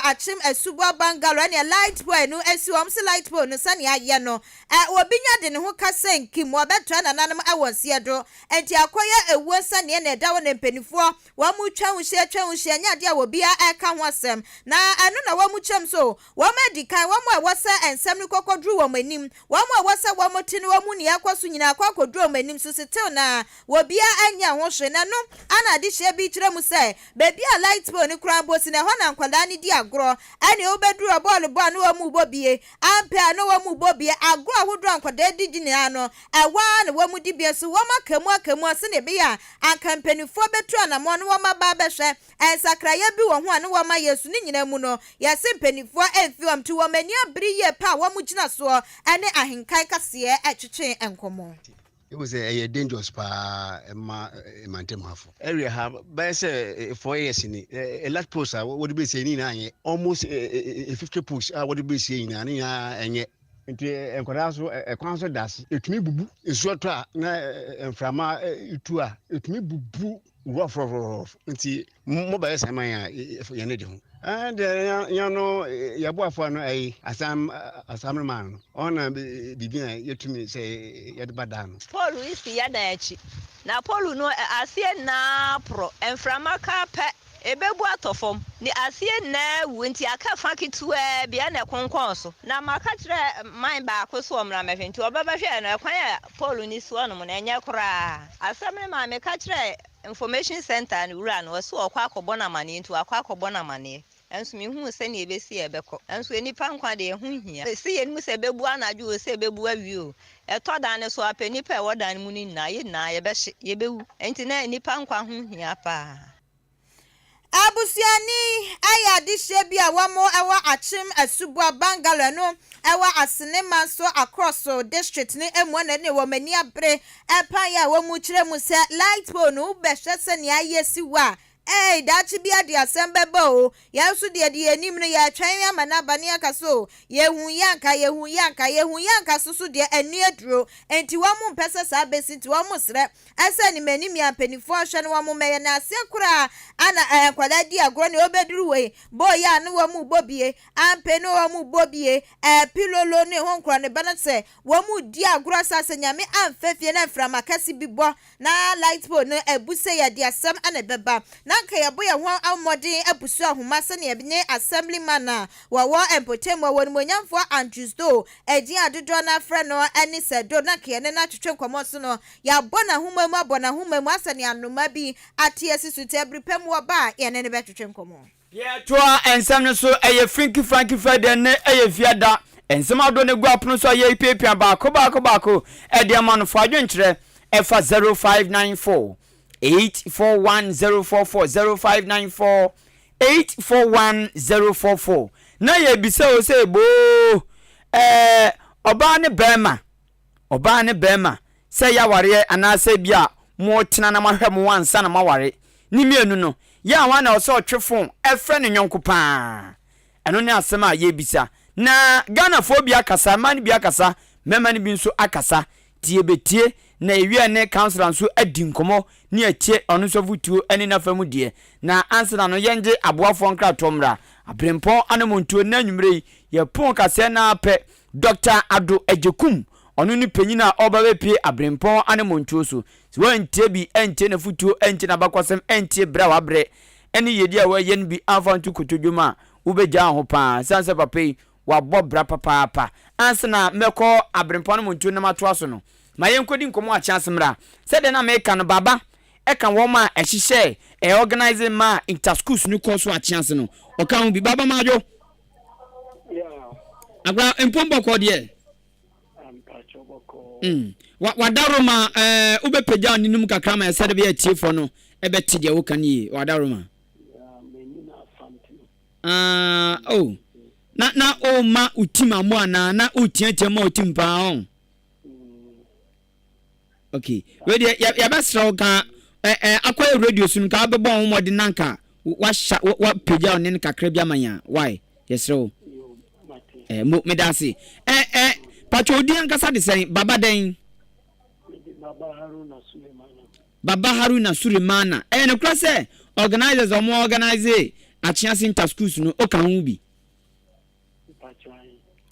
B: Akyem Asuboa Bungalow ɛneɛ light pole no asi wɔn se light pole no sɛnea ayɛ no Ɛ Obi nya de ne ho ka sɛ nkim, wɔbɛtoa nananom wɔ nseɛ do. Enti akɔyɛ ewuo nsaneɛ na ɛda hɔ na mpaninfoɔ wɔn retwa ho hyia twa ho hyia nyɛ adeɛ a obiara reka ho asɛm. Na ɛno na wɔn kyɛm so wɔn adi kan, wɔn a ɛwɔ sɛ nsɛm no kɔkɔduru wɔn wɔn anim. Wɔn a ɛwɔ sɛ wɔte na wɔhu nea ɛrekɔ so nyinaa akɔ akɔduru wɔn anim so setew na obiara nyɛ ho hwee. Na ɛno ara na adehyeɛ bi kyerɛ mu sɛ baabi a light pole no koraa mpo si no, ɛhɔ na nkwadaa no di agorɔ. Ɛnneɛ wobɛduru hɔ, bɔɔlo bɔ a na wɔrebɔ bie, ampɛ a na wɔrebɔ bie. Agorɔ ahodoɔ a nkwadaa di nyinaa no, ɛhɔ ara na wɔdi bie. So wɔaka mu aka mu a sɛdeɛ ɛbɛyɛ a anka mpanimfoɔ bɛtu anammɔn na wɔaba abɛhwɛ Nsakraeɛ bi wɔ ho a ne wɔma yɛ su ne nyinaa mu no, yɛse mpaninfoɔ mfi wɔn nti wɔn ani abere yie pɛ a wɔn gyina soɔ ne ahenkan kaseɛ twetwe nkɔmmɔ.
I: Ehu sɛ ɛyɛ dangerous paa ɛma mantam hafo.
J: Area ha bɛyɛ sɛ 4 years ni, light post a wɔde bɛsie ne nyinaa anyɛ, almost 50 posts a wɔde bɛsie nyinaa ne nyinaa ɛnyɛ. Nti nkwadaa so ɛkwan so da ase, ɛtumi bubu. Nsuo tɔ a na mframa tu a, ɛtumi bubu rɔfrɔfrɔf, nti mobɛyɛ saa man a yɛne de ho deɛ yɛn no yɛboafoɔ no ɛyi asam asam no man no ɔna biribi a yɛtumi sɛ yɛde ba daa no.
K: Paul si yɛn dan akyi. Na Paul no aseɛ nyinaa porɔ, mframa ka pɛ, ɛbɛbu atɔ fam, ne aseɛ nyinaa awu, nti aka fa ketewaa bi ɛna ɛkonkɔn so. Na maka kyerɛɛ man baako so ɔmmra mmɛhwɛ, nti ɔbɛbɛhwɛɛ no, ɛkwan a Paul no si hɔnom no, ɛnyɛ koraa. Asɛm no maa meka kyerɛɛ Information Centre no wura no, ɔse ɔrekɔ akɔbɔ no amaneɛ, nti wakɔ akɔbɔ no amaneɛ. Nso menhuu sɛnea ɛbɛsi a ɛbɛkɔ. Nso nnipa nkwa deɛ, ɛho nhia. Ɛsi yɛn mu sɛ ɛbɛbu anadwo oo, sɛ ɛbɛbu awia oo, ɛtɔ dan no so a pɛ, nnipa a ɛwɔ dan no mu no nyinaa, yɛn nyinaa yɛbɛhye, yɛbɛwu. Enti na nnipa nkwa ho hia paa.
B: Abusuani yɛ adehyeɛ bi a wɔn wɔ Akyem Asuboa Bangalore no ɛwɔ Asene Manso Akorɔso District no mu na ɛne wɔn ani abere ɛpan a wɔn kyerɛ mu sɛ light pole no wobɛhwɛ sɛnea ayɛ si hɔ a Eei daakye bi ade asɛm bɛba oo, yɛn nso deɛ deɛ yɛnim no yɛretwɛn ama no aba ne yɛaka sɛ oo yɛhuu yɛ anka, yɛhuu yɛ anka, yɛhuu yɛ anka so so deɛ ɛnni aduro, enti wɔn mpɛ sɛ saa bɛsi nti wɔn srɛ sɛ animanim yɛ mpaninfoɔ nhwɛ na wɔn mmɛyɛ na aseɛ koraa ana ɛɛ nkwadaa di agorɔ nea ɔbɛduru wei bɔɔ yi a ne wɔn rebɔ bie ampe ne wɔn rebɔ bie ɛɛ pilolo ne ho nkorɔ ne ba no sɛ wɔn redi agorɔ saa sɛ Nyame amfa fie na mframa kɛse bi bɔ Na light pole no abu sɛ yɛde asɛm na ɛbɛba. Na anka yɛbɔ yɛn ho mmɔden abusu ahoma sɛnea yɛne Assemblyman a wɔwɔ mpɔtam hɔ, Onimuonyamfoɔ Andrews Doe, edin a dodoɔ no ara frɛ no ne Sir Doe, na anka yɛne no atwetwe nkɔmmɔ nso no, yɛabɔ n'ahoma mu abɔ n'ahoma mu asɛ nea anoma bi ate asi so nti ɛbere pa mu ɔba a, yɛne no bɛtwetwe nkɔmmɔ.
A: Yɛtoa nsɛm no so, ɛyɛ Finky Franky Friday ɛnnɛ ɛyɛ Fiada. Nsɛm ahodoɔ no gu apono so a yɛrepiapia baako baako baako de ama no. Fa adwenkyerɛ ɛfa 0594 841 044 0594 841 044 na yɛrebisa o sɛ boo ɛɛ ɔbaa ne bɛrima ɔbaa ne bɛrima sɛ ɛyɛ awareɛ anaasɛ ebia moretena na moahwɛ mo ho ansa na moaware. Ne mmienu no, yɛ a hwan na ɛwɔ sɛ ɔtwe fon frɛ ne yɔnko pa ara? Ɛno ne asɛm a yɛrebisa. Na Ghanafoɔ bi akasa, mmaa no bi akasa, mmarima no bi nso akasa. Nti yɛbɛtie na yɛwie a ne councillor nso adi nkɔmmɔ ne yɛatie ɔno nso afotuo ne n'afa mu deɛ. Na ansa na no yɛngye aboafoɔ nkratoɔ mmra. Aberempɔn anammɔntuo, nnɛ anwummerɛ yi yɛpon kaseɛ no ara pɛ, Dɔkta Addo Agyekum, ɔno ne panyin a ɔreba abɛpue aberempɔn anammɔntuo so. Sɛ woantie bi, antie n'afotuo, antie n'abakɔsɛm, antie brɛ a wabrɛ ne yiedie a wayɛ no bi amfa anto kotodwe mu a, wobɛgyaa wo ho pa ara. Ɛsiane sɛ papa yi, wabɔ bra papaapa. Ansa na mɛkɔ aberempɔn anammɔntuo no na matoa so no, ma yɛnkɔdi nkɔmmɔ wɔ Akyease mmra. Sɛdeɛ na meka no, Baba ka wɔn a ɛhyehyɛɛ, ɛ organise maa inter-schools no kɔɔ so wɔ Akyease no, ɔka ho bi. Baba Madwo. Agora mpom bɔkɔɔ deɛ. Mm. Wada Roma ɛɛ eh, wobɛpagya wo nenum kakra ma ɛsɛ de bɛyɛ atiefoɔ no ɛbɛte deɛ woka no yie. Wada Roma. Ah, oh. Na na o ma wo tim amo anaa na o tiatia ma wo tim paa ɔn. Okay. Wei deɛ yɛbɛsrɛ wo ka ɛ akɔyɛ radio so no ka wobɛbɔ wo mmɔden na nka wahyɛ wapagya wo ne no kakra bi ama yɛn a why yɛsrɛ wo ɛ mo meda ase ɛ ɛ patro odin ankasa de sɛn baba dɛn? Baba Haruna Sulemana. Ɛyɛ nokorɛ sɛ organisers a wɔn organise Akyease Inter Schools no woka ho bi?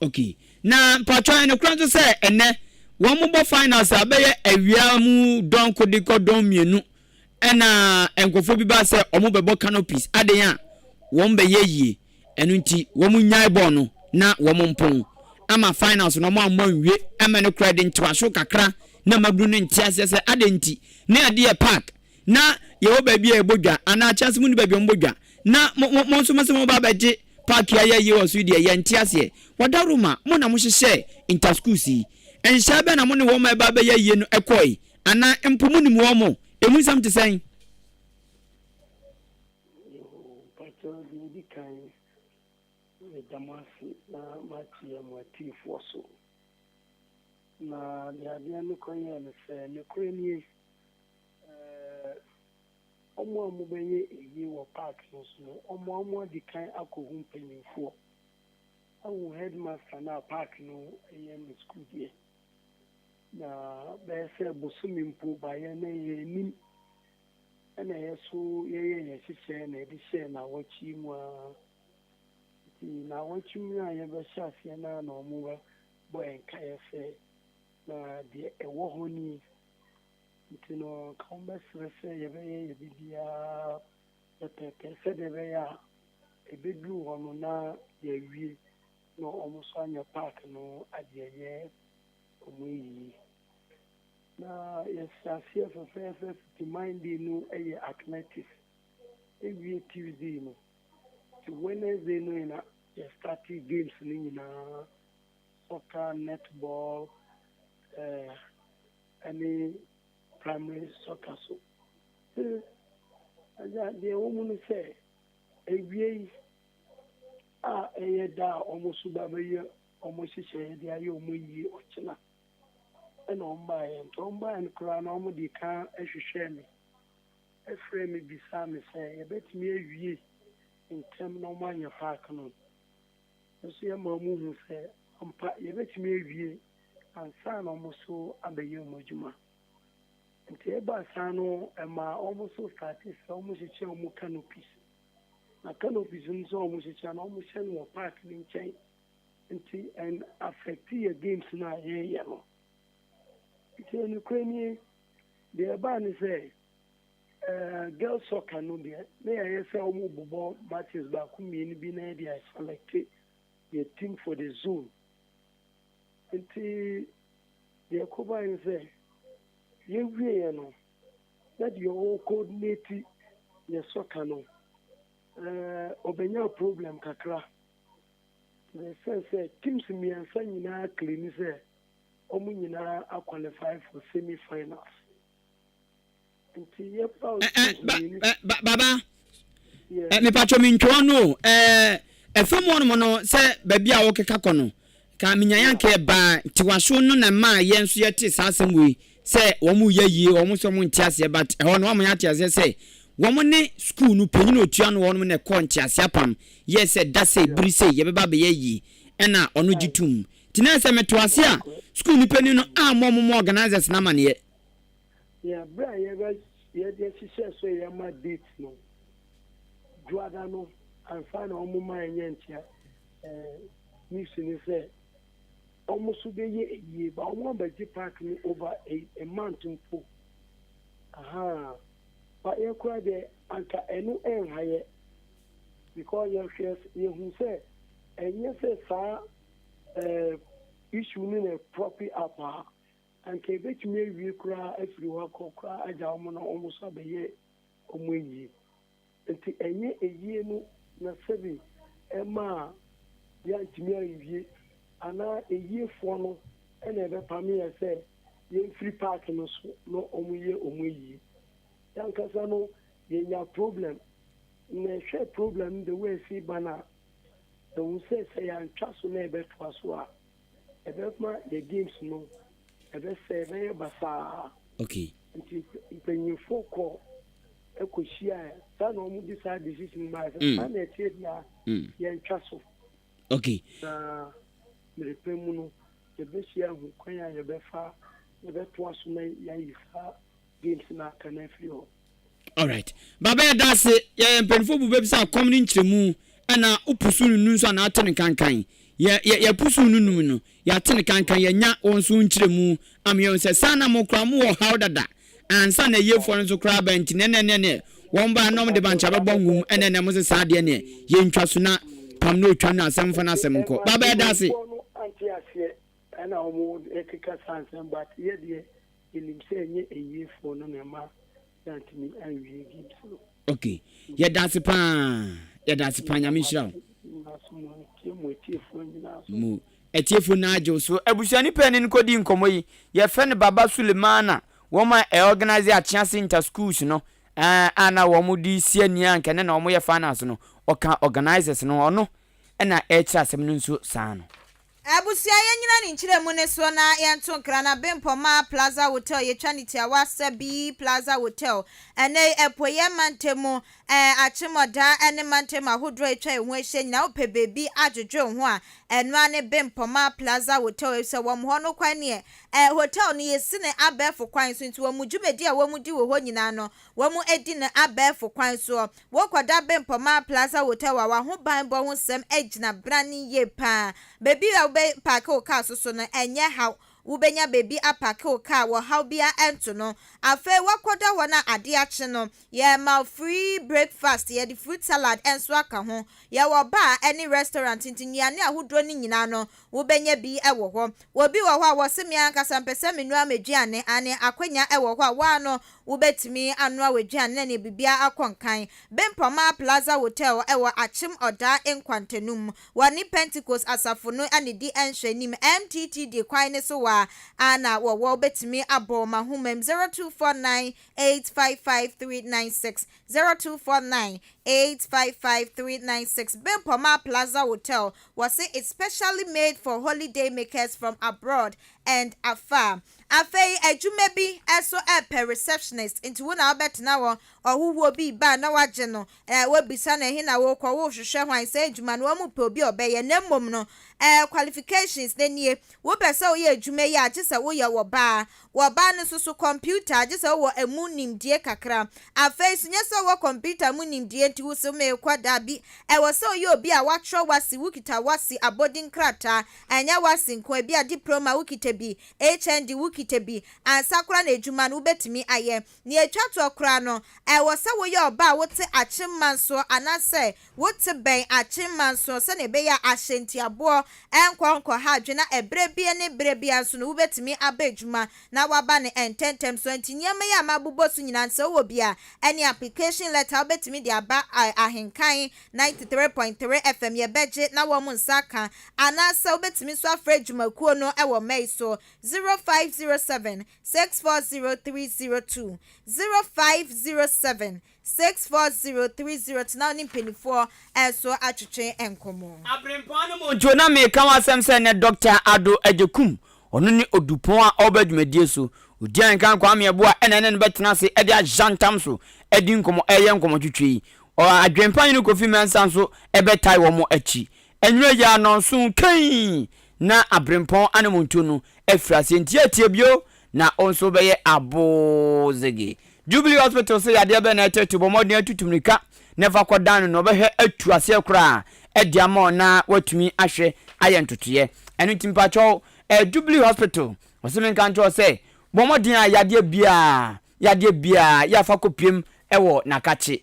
A: Okay. Na mpatsɔ yɛ nokorɛ nso sɛ ɛnɛ wɔn mo bɔ finals a bɛyɛ awia mu dɔn ko de kɔ dɔn mmienu ɛna nkurɔfoɔ bi ba sɛ wɔn bɛbɔ canopies adan a wɔn bɛyɛ yie ɛno nti wɔn nyae bɔɔl no na wɔn mpɔn. ama finals no wɔn ammɔ anwie ɛma no kura de ntoaso kakra na mmabunu no nte aseɛ sɛ adɛn nti na yɛde yɛ park na yɛwɔ baabi a yɛbɔ dwa anaa akyɛnse mu ne baabi a wɔbɔ dwa na mo mo mo nso mo sɛ mo ba abɛgye park yi ayɛ yie wɔ so yi deɛ yɛnte aseɛ. Wɔdaworo mo na mohyehyɛɛ inter schools yi. Nhyehyɛe bɛn na mo ne wɔn a ɛba abɛyɛ yie no kɔe anaa mpo monim wɔn mo? Emu nsɛm te sɛn?
L: Yoo, mpakyɛw deɛ ɛdi kan meda mo ase na makyia mo atiefoɔ so. Na deɛ adeɛ no kɔyɛɛ no sɛ, nokorɛ nie, ɛɛ, wɔn a wɔbɛyɛ ayie wɔ park no so no, wɔn a wɔadi kan akɔhu mpanimfoɔ, ahu headmaster no a park no yɛ ne sukuu deɛ. Na bɛyɛ sɛ bosome mpo baeɛ na yɛnnim. Ɛna yɛ so yɛyɛ yɛn nhyehyɛɛ na yɛde hyɛɛ naawɔtwe yi mu ara. Nti naawɔtwe mu a yɛbɛhyɛ aseɛ no ara na wɔbɛbɔ yɛn nkaeɛ sɛ na deɛ ɛwɔ hɔ nie. Nti no nka wɔbɛsrɛ sɛ yɛbɛyɛ yɛn biribiara pɛpɛɛpɛ sɛdeɛ ɛbɛyɛ a ɛbɛduru hɔ no na yɛawie na wɔn nso anya park no adeɛ yɛ wɔn ayie. Na yɛhyɛ aseɛ fɛfɛɛfɛ fiti Monday no yɛ athletics ewie Tuesday no nti Wednesday no na yɛ start games no nyinaa soccer, netball ɛɛ ɛne primary soccer so. Nti agya deɛ ɛwɔ mu no sɛ ewie yi a ɛyɛ da a wɔn nso ba bɛyɛ wɔn nhyehyɛeɛ de ayɛ wɔn ayie ɔkyena. Ɛna wɔn baeɛ. Nti wɔn baeɛ no koraa no wɔn dii kan hwehwɛɛ me, frɛɛ me bisaa me sɛ yɛbɛtumi awie ntɛm na wɔn anyɛ park no. Nso yɛmaa wɔn hu sɛ ampa yɛbɛtumi awie ansa na wɔn nso abɛyɛ wɔn adwuma. Nti ɛbaa saa no ɛmaa wɔn nso starte sɛ wɔn hyehyɛ wɔn canopies. Na canopies no nso a wɔn hyehyɛ no wɔn hyɛ no wɔ park no nkyɛn. Nti ɛn affect yɛ games no a yɛyɛ no. Nti nokorɛ nie, deɛ ɛbaa ne sɛ eh, girls soccer no deɛ na yɛayɛ sɛ wɔn bobɔ matches baako mmienu bi na yɛde aselect yɛ team for the zone. Nti deɛ ɛkɔbae ne sɛ yɛwieɛ no na deɛ ɔwɔ coordinate yɛ soccer no eh, ɔbɛnya problem kakra. Na ɛsiane sɛ teams mmiɛnsa nyinaa claim sɛ wɔn nyinaa a qualify for semi finals nti yɛpaw teams mmienu.
A: Baba, mepatwɔ mentwa no o, ɛfam hɔnom no sɛ baabi a wɔkeka kɔ no, ka menya yanka ɛbaa ntiwaso no na ɛmaa yɛn nso yɛte saa asɛm wei sɛ wɔn reyɛ yie, wɔn nso wɔn nte aseɛ but ɛhɔ no wɔn ate aseɛ sɛ wɔn ne school no panyin a otua no wɔn na ɛkɔɔ ntease apam yɛɛ sɛ da sei bere sei yɛbɛba abɛyɛ yie ɛna ɔno gye tom nti na sɛ meto ase a school no panyin no ammɔ wɔn mo organisers no amaneɛ.
L: Yeah, bere a yɛbɛ yɛde hyehyɛ so yɛma date no dwoada no ansa na wɔn ma yɛnyɛ nkyea ɛɛ news ne sɛ. Wɔn nso bɛyɛ ayie but wɔn abɛgye park no over a, a month mpo. Ahaa. But yɛ koraa deɛ anka ɛno ɛnha yɛ because yɛhwɛ yɛhu sɛ ɛnyɛ sɛ saa eh, issue no na prope up a anka yɛbɛtumi awie koraa afiri hɔ akɔ koraa agya wɔn na wɔn nso abɛyɛ wɔn ayie. Enti ɛnyɛ ayie no na sɛbe ɛmaa yɛantumi anwie anaa ayiefoɔ no na ɛbɛpame yɛn sɛ yɛmfiri park no so na wɔyɛ wɔn ayie. Yɛn ankasa no yɛnya problem na ɛhwɛ problem no the way ɛsi ba no a, yɛhu sɛ sɛ yɛantwa so na yɛbɛtoa so a, ɛbɛma yɛ games no ɛbɛsɛe, ɛbɛyɛ basaa.
A: Okay.
L: Nti mpanyinfoɔ kɔ kɔ hyiaɛ saa na wɔn de saa decision baeɛ sɛ mm. saa na ɛteɛ deɛ a mm. yɛntwa so.
A: Okay.
L: Na mmerepɛ mu no yɛbɛhyia ahu kwan a yɛbɛfa yɛbɛtoa so na yɛayi saa games no aka no afiri hɔ.
A: Alright. Baba yɛda ase yɛ mpanyinfoɔ bu bɛbi sɛ akɔm ne nkyerɛmu ɛna wopusu no nu nso anaa ate no kankan yɛ yɛ yɛpusu no num no Yɛate no kankan, yɛanya wo nso wo nkyerɛmu ama yɛahu sɛ saa na mo koraa mowɔ ɔhaw dada ansa na ayiefoɔ no nso koraa aba nti nɛ nɛ nɛ nɛ wɔn baa na wɔn de bankye abɛbɔ nwom ɛnɛ nɛ mo se saa deɛ neɛ yɛntwa so na pam na ɔtwa no asɛm mfa no asɛm nkɔ. Baba yɛda ase.
L: Mpanimfoɔ no ante aseɛ ɛna wɔn ɛkeka saa nsɛm but yɛ deɛ yɛnim sɛ ɛnyɛ ayiefoɔ no na ɛma yɛantumi anwie games no.
A: Ok yɛda ase paa yɛda ase paa nyame nhyira wo. Mo atiefo nyinaa gye wo so. Abusuani panin kɔdii nkɔmmɔ yi, yɛfrɛ no Baba Sulemana, wɔn a ɛ organise Akyease Inter Schools no eh, a na wɔn de si ani a nka ɛnɛ na wɔn yɛ finals no, ɔka organisers no ho, ɔno na ɛrekyerɛ asɛm no nso saa no.
B: Abusua yɛnyina ne nkyerɛmu no soɔ na yɛnto nkra na Bempɔma Plaza Hotel yɛtwa no tiawa sɛ B Plaza Hotel ɛnɛ yi apueɛ mantam mu ɛɛ Akyemɔdaa ne mantam ahodoɔ a atwa yɛn ho ahyia nyinaa wopɛ baabi adwodwo wo ho a ɛno ara ne Bempɔma Plaza Hotel efisɛ wɔn hɔ no kwan neɛ ɛɛ hotel no yɛsi no abɛɛfo kwan so nti wɔn dwumadi a wɔn di wɔ hɔ nyinaa no wɔn di no abɛɛfo kwan soɔ Wokɔda Bempɔmaa Plaza Hotel a, w'ahobanbɔ ho nsɛm gyina brane yie pa ara. Baabi a wobɛpaake wo kaa so so no, ɛnyɛ haw. Wobɛnya baabi apaake wo kaa wɔ haw biara nto no. Afei woakɔda hɔ na adeɛ akye no, yɛma wo free breakfast, yɛde fruit salad nso aka ho. Yɛwɔ bar ne restaurant nti nnuane ahodoɔ no nyinaa no, Wobɛnya bi wɔ hɔ. Obi wɔ hɔ a wɔse me ankasa mpɛ sɛ menoa m'aduane, aane, akwanya wɔ hɔ a wo ara no wobɛtumi anoa w'aduane na nea biribiara akɔ nkan. Bempɔmaa Plaza Hotel wɔ Akyem Ɔdaa Nkwantanum. Wɔne Pentecost Asafo no na ɛdi nhwɛanim. MTTD kwan no so hɔ ara na wɔwɔ. Wobɛtumi abɔ wɔn ahomam 0249 855 396. 0249 855 396 Bempɔmaa Plaza Hotel, wɔse it's specially made for holiday makers from abroad and afar. Afei adwuma bi nso repɛ receptionist nti wo na wobɛtena hɔ, ɔhohoɔ bi reba a na woagye no, eh, woabisa no ɛhe na worekɔ, worehwehwɛ hwan, saa adwuma no wɔpɛ obi a ɔbɛyɛ na mmom no eh, qualifications no nie, wopɛ sɛ woyɛ adwuma yi a gye sɛ woyɛ ɔbaa, Wɔ ɔbaa no nso so, kɔmputa, gye sɛ wowɔ ɛmu nimdie kakra. Afei nso, nyɛ sɛ wowɔ kɔmputa mu nimdie nti wo se merekɔ, dabi. Ɛwɔ sɛ woyɛ obi a woatwerɛ w'ase, wokita w'ase abɔdin krataa, ɛnyɛ w'ase nko, ebia diploma wokita bi, HND wokita bi, ansa koraa na adwuma no wobɛtumi ayɛ. Nea ɛtwa toɔ koraa no, ɛwɔ sɛ woyɛ ɔbaa a wote akyemma nsoɔ anaasɛ Wote bɛn akyemma nso sɛnea ɛbɛyɛ a ahyɛntiaboɔ renkɔ nkɔha adwene na ɛberɛ bi ne berɛ biara nso no wobɛtumi aba adwuma na woaba no ntɛntɛm so. Enti nneɛma yi a mabobɔ so nyinaa no sɛ wowɔ bi a ɛne application letter wobɛtumi de aba Ahenkan 93.3 FM yɛbɛgye na wɔn nsa aka anaasɛ wobɛtumi nso afrɛ adwumakuo no wɔ mma yi so 0507 640 302 0507 64030 tena wo ne mpaninfoɔ nso atwetwe nkɔmmɔ.
A: Aberempɔn no mu nti na meka ho asɛm sɛ nnɛ Dɔkta Addo Agyekum, ɔno ne Odupɔn a ɔreba dwumadie so. Ɔdi Ahenkan Kwame Yeboah ɛna ɛne no bɛtena ase de ahyɛ ntam so adi nkɔmmɔ, ɛreyɛ nkɔmmɔtwetwe yi. Adwempa Hene Kofi Mensah nso bɛtae wɔn akyi. Anwummerɛ yi ara nnɔnson kann na Aberempɔn anammɔntuo no afiri aseɛ nti yɛtie bio na wo nso wobɛyɛ aboozege. Jubilee Hospital sɛ yadeɛ bɛn na ɛtɛte bɔ mmɔden atutu mmirika na fa kɔdan no na ɔbɛhwɛ atu aseɛ koraa de ama wo na watumi ahwɛ ayɛ ntotoeɛ. Ɛno nti mpakyɛw eh, Jubilee Hospital ɔse menka nkyerɛ wo sɛ bɔ mmɔden a yadeɛ biara yadeɛ biara yɛ afa kɔpiem wɔ nakakye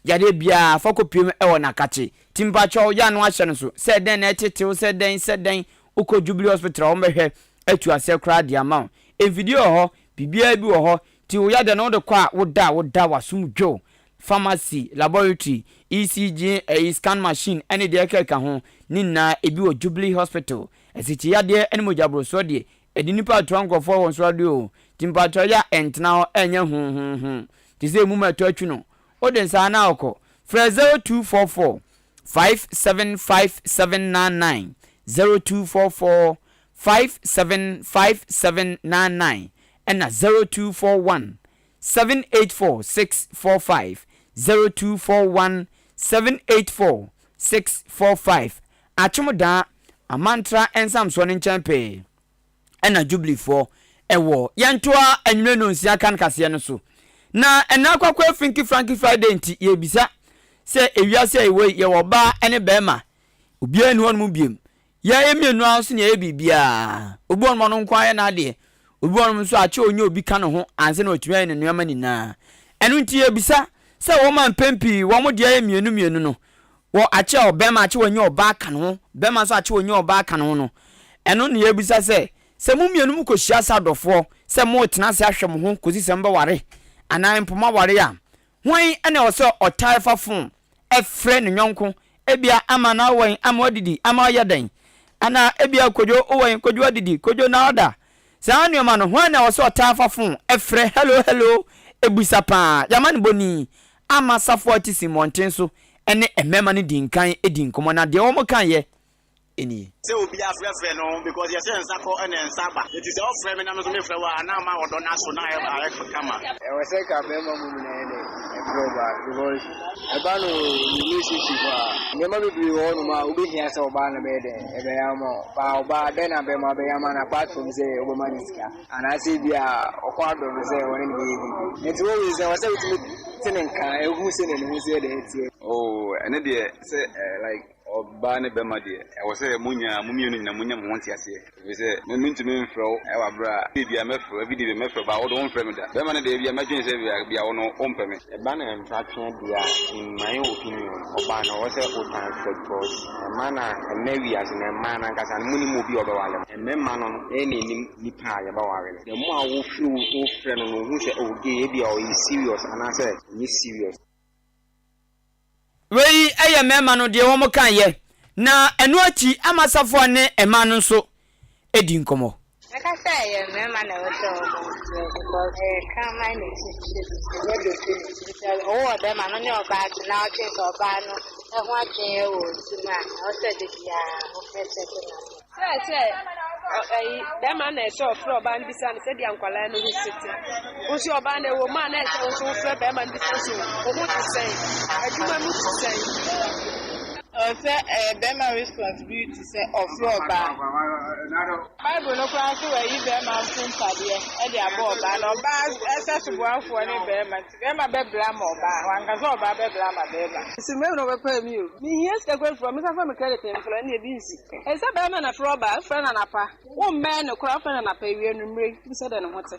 A: yadeɛ biara fa kɔpiem wɔ nakakye nti mpakyɛw yɛ ano ahyɛ no so sɛ dɛn na ɛtetew sɛ dɛn sɛ dɛn wokɔ Jubilee Hospital a wɔbɛhwɛ atu aseɛ koraa de ama wo. Mfidie wɔ hɔ, biribiara bi wɔ hɔ, nti wo yadeɛ no wode kɔ a woda a woda w'asom dwo. Pharmacy, laboratory, ECG, ɛyi scan machine ɛne deɛ ɛkeka ho ne nyinaa ebi wɔ Jubilee Hospital. Asikyi yadeɛ ɛne mogya borosoɔ deɛ ɛde nipa atoa nkorɔfoɔ wɔn so adeɛ oo, nti mpakyɛw yɛ a ɛntena hɔ ɛnyɛ huhuhu te sɛ emum a ɛtɔ atwi no, wode nsa na wokɔ. Frɛ 0244 575799, 0244 575799 ɛna 0241 784 645, 0241 784 645. Akyem Daa, Amantra nsamsoɔ no nkyɛn pɛɛ ɛna Jubileefoɔ ɛwɔ. Yɛntoa anwummerɛ nonsia kan kaseɛ no so. Na ɛnna akwakwa Finky Franky Friday nti yɛrebisa sɛ ewiase a yɛwɔ yi yɛwɔ ɔbaa ne barima, obiara nni hɔnom biom. Yɛn mmienu ara nso na yɛyɛ biribiara. Obi wɔ hɔnom a ɔno nko ara yɛ n'adeɛ. Obi wɔ hɔnom nso a akyɛ ɔnya obi ka ne ho ansa na watumi ayɛ ne nneɛma nyinaa. Ɛno nti yɛbisa sɛ wɔn a mpɛn pii wɔn deɛ yɛ mmienu mmienu no, wɔ akyɛ ɔbarima akyɛ wɔnya ɔbaa ka ne ho, barima nso akyɛ wɔnya ɔbaa ka ne ho no, Ɛno na yɛrebisa sɛ, sɛ mo mmienu mokɔhyia sɛ adɔfoɔ sɛ moretena ase ahwɛ mo ho kɔsi sɛ mobɛware anaa mpo moaware a, hwan na ɛwɔ sɛ ɔtaa fa fon frɛ ne yɔnko? Ebia ama na wowɔ he, ama woadidi, ama woayɛ dɛn? Anaa ebia Kojo wowɔ he, Kojo adidi, Kojo na woada? Saa nneɛma no, hwan na ɛwɔ sɛ ɔtaa fa fon frɛ hello hello bisa paa? Yɛama no bɔni ama Safoa ti si mmɔnten so ne mmarima no di nkan di nkɔmmɔ na deɛ wɔkaeɛ nie.
M: Sɛ obi afrɛfrɛ no because yɛsɛ nsa kɔ ɛna nsa ba nti sɛ ɔfrɛ me na me nso mefrɛ wo a na ama ɔdɔ no aso na ayɛ ayɛ kama.
N: Ɛwɔ sɛ ka bɛrima mmom na ɛyɛ dɛ ɛfrɛ ɔbaa because ɛba no relationship a nneɛma bebree wɔ hɔnom a wobɛhia sɛ ɔbaa na bɛyɛ dɛn ɛbɛyɛ ama wo ba ɔbaa dɛn na bɛrima bɛyɛ ama no apart from sɛ wobɛma no sika anaasɛ bi a ɔkɔ adɔ no sɛ ɔne no bɛyɛ biribi nti wɔwei sɛ wɔ sɛ wotumi te ne nka ɛhu sɛ ne ne ho sɛ dɛn teɛ.
O: Oh ɛno deɛ sɛ eh, like Ɔbaa ne bɛma deɛ, ɛwɔ sɛ mo nyinaa, mo mmienu nyinaa monya mo ho nteaseɛ. Ɛfiri sɛ, me mentumi mfrɛ wo wɔ aberɛ a ebia mɛfrɛ wo, everyday biara mɛfrɛ wo, but wo de womfrɛ me da. Bɛrima no deɛ ebia mɛdwene sɛ ebia ebia wo no wompɛ me.
N: Ɛba no mpratweɛ deɛ a, in my opinion, ɔbaa no ɛwɔ sɛ wotan frɛ because mmaa no a ɛnnɛ wiase no mmaa no ankasa no monim obi a ɔbɛware mo. Mmarima no yɛn na yɛnim nipa a yɛbɛware no. The more a wo feel wofrɛ no no ohu sɛ oh gay ebia ɔyɛ serious anaasɛ ɔnyɛ serious.
A: Wei yɛ mmarima no deɛ wɔn kaeɛ, na ɛno akyi Amasafoɔ ne mmaa no nso di nkɔmmɔ.
P: Mɛka sɛ ɛyɛ mmarima na ɛwɔ sɛ wɔbɔ mpaeɛ because ɛyɛ kraman na ɛkyikyiri ɛnyɛ dompe na ɛkyikyiri. Sɛ ɔwɔ ɔbɛrima no ne ɔbaa te na ɔdwen sɛ ɔbaa no ho adwene wɔ ti mu a, ɛwɔ sɛ da biara wofrɛ kyɛke number.
Q: Sɛ sɛ ɛyi bɛrima na ɛsɛ ɔfrɛ ɔbaa no bisa no sɛdeɛ nkwadaa no ho si te. Wo nso ɔbaa no ɛwɔ mu a na ɛsɛ wo nso wofrɛ bɛrima no bisa so wo ho te sɛn, adwuma mu te sɛn.
P: Ɛwɔ sɛ ɛyɛ bɛrima responsibility sɛ ɔfrɛ ɔbaa. Bible no koraa nso wɔayi bɛrima mfom de abɔ ɔbaa na ɔbaa ɛsɛ soboafoɔ ne bɛrima nti bɛrima bɛbla ama ɔbaa wanka sɛ ɔbaa bɛbla ama bɛrima.
Q: Nso mɛmu na ɔbɛpaa mi o. Mehia sika kura firi hɔ, mesan fa me credit mfrɛ ɛne ebi nsi. Ɛsɛ sɛ bɛrima na frɛ ɔbaa, wofrɛ no anapa, wommɛn no koraa, wofrɛ no anapa, awia, anwummere, wobisa dɛ ne ho te.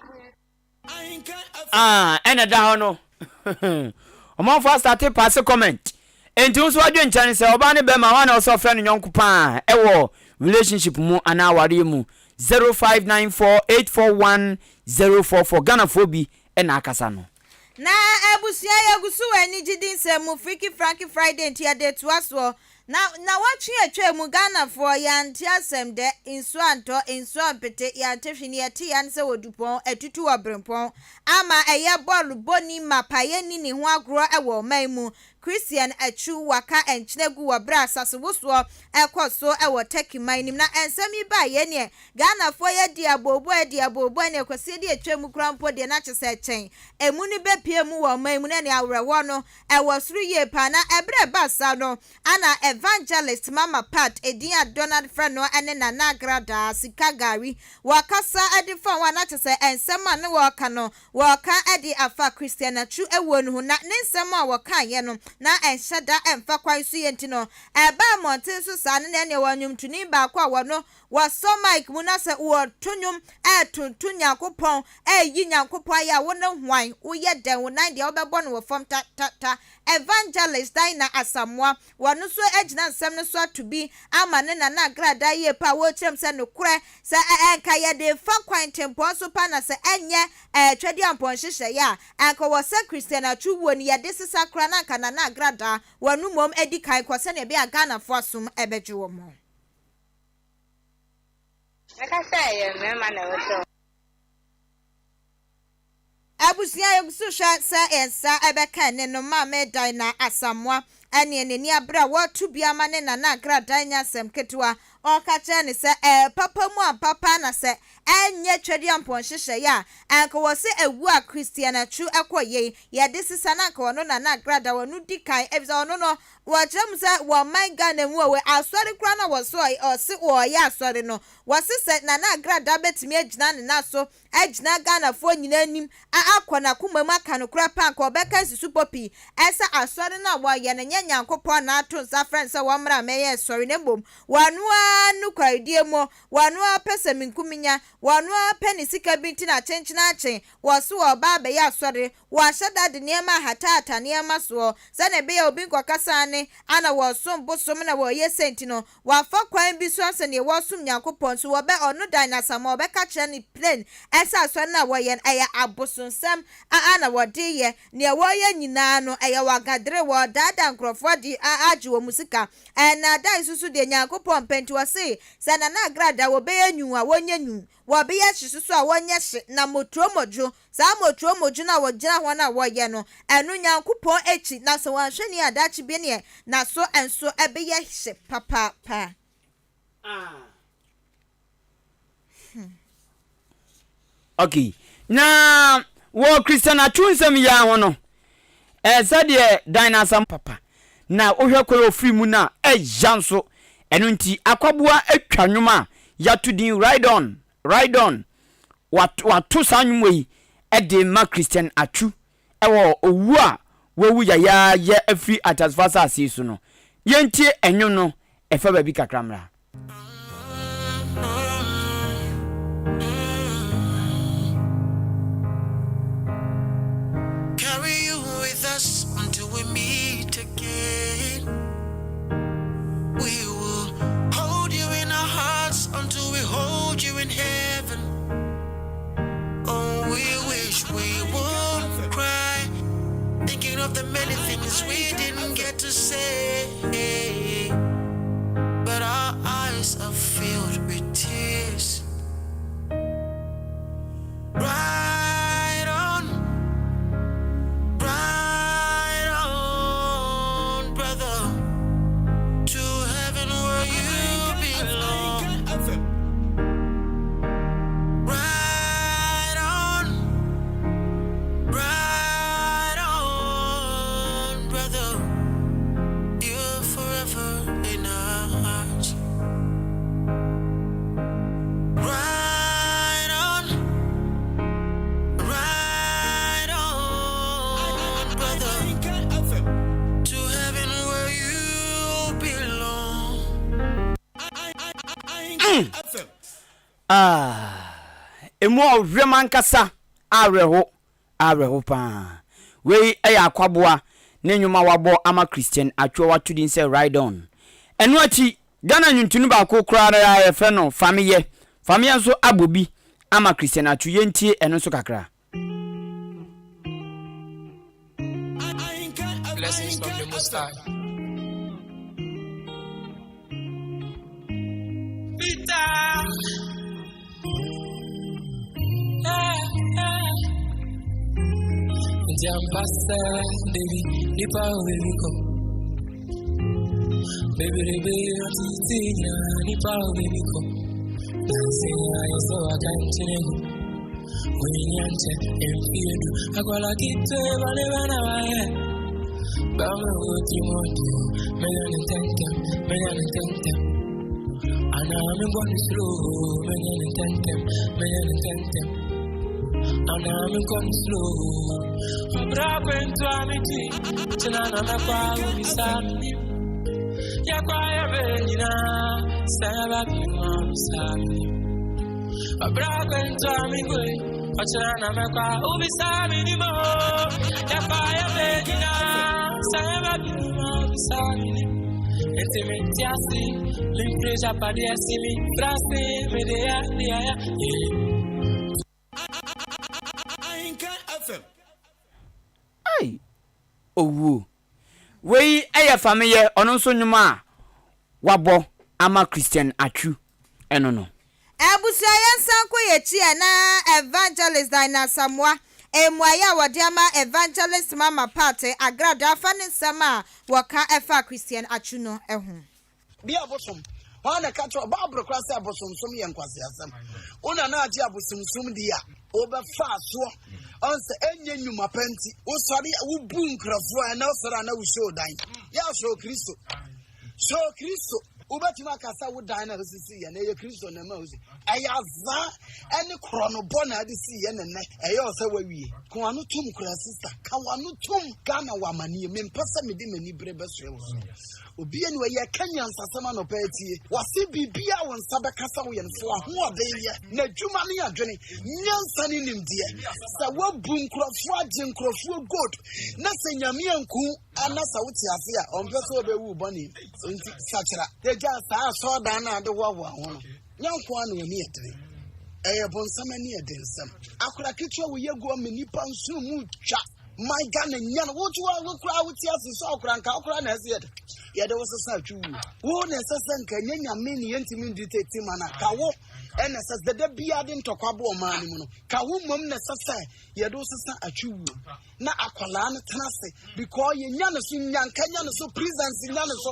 A: Ah, ɛna ɛda hɔ no. Ɔmanfoɔ astate paase comment. Enti wo nso w'adwenkyerɛ ne sɛ ɔbaa ne bɛrima hwan na ɔsɛ ɔfrɛ no yɔnko paa ɛwɔ relationship mu anaa awareɛ mu? 0594841044 Ghanafoɔ bi na akasa no.
B: Na abusua yɛgu so wɔ anigyedi nsɛm mu Freaky Franky Friday nti yɛde retoa soɔ. Na nawɔtwe a ɛtwaa mu Ghanafoɔ yɛante asɛm dɛ, nsuo antɔ, nsuo ampete, yɛante hwee, nea yɛteeɛ ara ne sɛ wɔdupɔn atutu ɔbrempɔn ama ɛyɛ bɔɔl bɔni mapa yɛnni ne ho agorɔ wɔ ɔman mu. Christian Atsu waka nkyene agu wɔ berɛ a asasewosoɔ rekɔ so wɔ Turkey man no mu. Na nsɛm yi baeɛ neɛ Ghanafoɔ yi adi abooboo adi abooboo ɛneɛ kwasie de atwa mu koraa mpo deɛ na kyesɛ ɛkyɛn ɛmu no bɛpue mu wɔ ɔman mu na ɛneɛ awerɛhoɔ no ɛwɔ soro yie paa na ɛberɛ ɛbaa saa no ana Evangelist Mama Pat edin a Donald frɛ no ɛne Nana Agradaa Sika Gari wɔkasa de fa ho a na kyesɛ nsɛm a ne wɔka no wɔka de afa Christian Atsu awuo no ho na ne nsɛm a wɔkaeɛ no na ɛnhyɛ da ɛmfa kwan so yie nti no ɛbaa mmɔnten so saa no na ɛneɛ wɔ nnwomtoni baako a wɔno Wɔsɔ mic mu na sɛ wɔto nnwom ɛɛtonto Nyankopɔn, ɛɛyi Nyankopɔn ayɛ a wo ne hwan? Woyɛ dɛn? Wo nan deɛ wobɛbɔ no wɔ fam ta ta ta. Evangelist Dinah Asamoah, wɔno nso agyina nsɛm no so ato bi ama ne Nana Agradaa yie paa, wɔrekyerɛ mu sɛ nokorɛ sɛ ɛnka yɛde refa kwan tempɔn so paa na sɛ ɛnyɛ ɛɛ Tweduampɔn nhyehyɛeɛ a, anka wɔ sɛ Christian Atsu wuo no yɛde sesa koraa na anka Nana Agradaa wɔno mmom adi kan kɔ sɛdeɛ ɛbɛyɛ a Ghanafoɔ asom bɛdwo wɔn.
P: Mɛka sɛ ɛyɛ mmarima na ɛwɔ sɛ.
B: Abusua yɛgu so hwɛ sɛ yɛn nsa bɛka ɛne no Maame Dinah Asamoah ɛneɛ n'ani abere a wɔreto bi ama ne Nana Agradaa nyɛ asɛm ketewa ɔreka kyerɛ no sɛ ɛyɛ papa mu ampa paa na sɛ ɛnyɛ Twedeampɔn nhyehyɛeɛ a anka wɔ sɛ ɛwu a Christian Atsu kɔ yei yɛde sesa no anka ɔno Nana Agradaa ɔno di kan efisɛ ɔno no Wɔkyerɛ mu sɛ wɔ ɔman Ghana mu wɔ asɔre koraa na wɔse ɔse wɔɔyɛ asɔre no, wɔse sɛ Nana Agradaa bɛtumi agyina ne nan so agyina Ghanafoɔ nyinaa anim a akɔ n'akoma mu aka nokorɛ paa anka ɔbɛka nsusupɔ pii ɛsɛ asɔre no a wɔyɛ no nyɛ Nyankopɔn na ato nsa afrɛ no sɛ wɔmmra mmɛyɛ sɔre na mmom wɔno ara. ara nokwaredie mu, wɔno ara pɛ sɛmenkominya, wɔno ara pɛ ne sika bi nti na kyenkyenaakyen wɔse wɔreba abɛyɛ asɔre, wɔahyɛ da de nneɛma ahatahata nneɛma soɔ sɛdeɛ ɛbɛyɛ a obi nkɔkasa aane ana wɔresom bosom na wɔreyɛ sei nti no, wɔafa kwan bi so asɛ neɛ wɔresom Nyankopɔn nso wɔbɛ ɔno Dan Asamoah wɔbɛka kyerɛ no plain ɛsɛ asɔre no a wɔyɛ no ɛyɛ abosonsɛm a a na wɔde yɛ neɛ wɔreyɛ nyinaa no ɛyɛ wagadere wɔredaadaa nkorɔfoɔ de a agye wɔn sika ɛnaadaa nso so deɛ Nyankopɔn mpɛ nti wɔse sɛ Nana Agradaa wɔbɛyɛ nwuu a wɔnyɛ nwuu wɔbeyɛ hye soso a wɔnyɛ hye na moturo modwo Saa motuomodwo no a wɔgyina hɔ no a wɔyɛ no, ɛno Nyankopɔn akyi, na sɛ wɔanhwɛ no yie a daakye bi neɛ n'aso nso ɛbeyɛ hye papaapa.
A: Hmm. Okay. Na wɔ Christian Atsu nsɛm yi ara ho no, eh, sɛdeɛ Dan Asamoah papa na wohwɛ kwan a ɔfiri mu no a, ɛya nso. Ɛno nti, Akwaboa atwa nnwom a yɛato din Ride On, Ride On, Wɔato saa nnwom yi de ma Christian Atsu wɔ owu a wawu yayaaya afiri ateasefo asase yi so no. Yɛntie nnwom no ɛfa baabi kakra mmra.
R: Carry you with us until we meet again. We will hold you in our hearts until we hold you in heaven. Oh, we wish we won't cry, thinking of the many things we didn't get to say. But our eyes are filled with tears. Ride on, ride on, brother, to heaven where you belong. Ride on, ride on, brother, you're forever in our hearts. Ride on, ride on, brother, to heaven where you belong.
A: Mm. Ah, emu ɔwerɛm ankasa awerɛho Awerɛho paa. Wei yɛ Akwaboa ne nnwom a wabɔ ama Christian Atwoɔ wato din sɛ Ride On. Ɛno akyi, Ghana nnwontoni baako koraa no ara a yɛfrɛ no Fameyɛ, Fameyɛ nso abɔ bi ama Christian Atwo. Yɛntie ɛno nso kakra.
S: Blessings from the Most High. Peter. Nti ampa sɛ baby nipa o baby kɔ bebrebe atete nyinaa nipa o baby kɔ nansi ayɛ sɛ waka nkyerɛ gu onyinya nkyɛ mfie du akwala ketewa ne bɛ na wayɛ bɛma wo tiri mu ɔde mɛnya ne ntɛntɛm mɛnya ne ntɛntɛm Anaa me bɔ ne slow, menya ne ntɛntɛm, menya ne ntɛntɛm. Anaa me kɔ ne slow. Ɔbra kwentu a me di, kyena na mɛkɔ a wobisa me nim. Yɛkɔ a yɛbɛ nyinaa, sɛ yɛba bi mu a wobisa me nim. Ɔbra kwentu a me kɔ yi, ɔkyena na mɛkɔ a wobisa me nim o. Yɛkɔ a yɛbɛ nyinaa, sɛ yɛba bi mu a wobisa me nim. Enti mente ase, mempere agyapadeɛ si me brase, mede ya de ya ya.
A: Ahinkan FM. Ai, owuo. Wei yɛ Fameyɛ, ɔno nso nnwom a wabɔ ama Christian Atsu ɛno no.
B: Abusua yɛnsan nkɔ yɛn akyi ɛ na Evangelist Dinah Asamoah mmuaeɛ a wɔde ama Evangelist Mama Pat Agradaa fa ne nsɛm a wɔka faa Christian Atsu no ho.
T: Bi abosom. Hwan na ɛka kyerɛ wo? Bible koraa sɛ abosomsom yɛ nkwaseasɛm. Wo na na agye abosomsom di a, wobɛfa asoɔ. Ɔn sɛ ɛnyɛ nnwuma pa nti, wosɔre a wobu nkurɔfoɔ a ɛnɛ wosɔre a na wohyɛ dan. Yɛ asɔre Kristo. So Kristo, wobɛtumi aka sɛ wo dan na wosisi yɛ na ɛyɛ Kristo na ɛma wosi. Ɛyɛ azaa ɛne korɔnobɔ na ade si yɛ nɛnɛ. Ɛyɛ ɔsɛ wawie. Ka wano tom koraa sista. Ka wano tom. Ghana wɔ amaneɛ. Mempɛ sɛ mede m'ani bere bɛsoɛ wo so. Obia ni hɔ yɛka nyansasɛm anɔpa atie. Wɔse biribiara wo nsa bɛka sɛ woyɛ no fa w'ahoɔden yɛ. N'adwuma ne adwene, nyansa ne nimdeɛ. Sɛ woabu nkurɔfoɔ agye nkurɔfoɔ gold na sɛ Nyame anku na sɛ wote ase a ɔmpɛ sɛ wobɛwu bɔne nti sakyera. Yɛgyaa saa asɔredan no a ade hoahoa ho no. Nyɛ nko ara na w'ani yɛ dene. Ɛyɛ bonsam ani yɛ den nsɛm. Akora ketewa wo yɛ gu ɔma nipa nsono mu twa. My Ghana nya no wotu a wo kura wo ti ase sɛ ɔkora nka ɔkora na ɛsɛ yɛde yɛde wo sesa atwi wuo. Wo na ɛsɛ sɛ nka nyɛ nyame ne yɛntumi ndi tete ma na ka wo ɛna ɛsɛ sɛ dada biara de ntɔkwa bɔ ɔman no mu no ka wo mmom na ɛsɛ sɛ yɛde wo sesa atwi wuo. na akwadaa no tena ase because yɛnya ne so nyanka nya ne so prisons nya ne so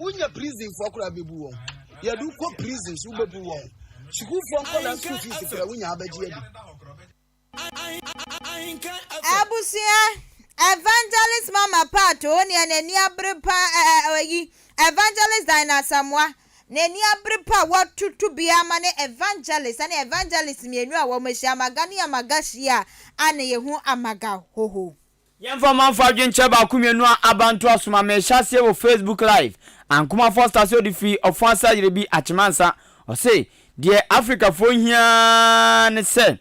T: wonya prison foɔ koraa bɛbu wɔn yɛde wokɔ prisons wobɛbu wɔn sukuufoɔ nkɔla school fees koraa wonya abɛgye adi.
B: Abusua, Evangelist Mama Pat o nea n'ani abere paa ɛ ɛ yi Evangelist Dinah Asamoah N'ani abere pa a watutu bi ama ne evangelist ne evangelist mmienu a wɔahyia, Amaga ne Amaga hyia a na yɛhu Amaga hoho.
A: Yɛmfa ɔmanfo adwenkyerɛ baako mmienu a aba ntoa so ma mehyɛ aseɛ wɔ Facebook live. Ankoma Foster sɛ ɔde firi Ɔfoasa Yerebi Akyemansa. Ɔse, Deɛ Afrikafoɔ hia ara ne sɛ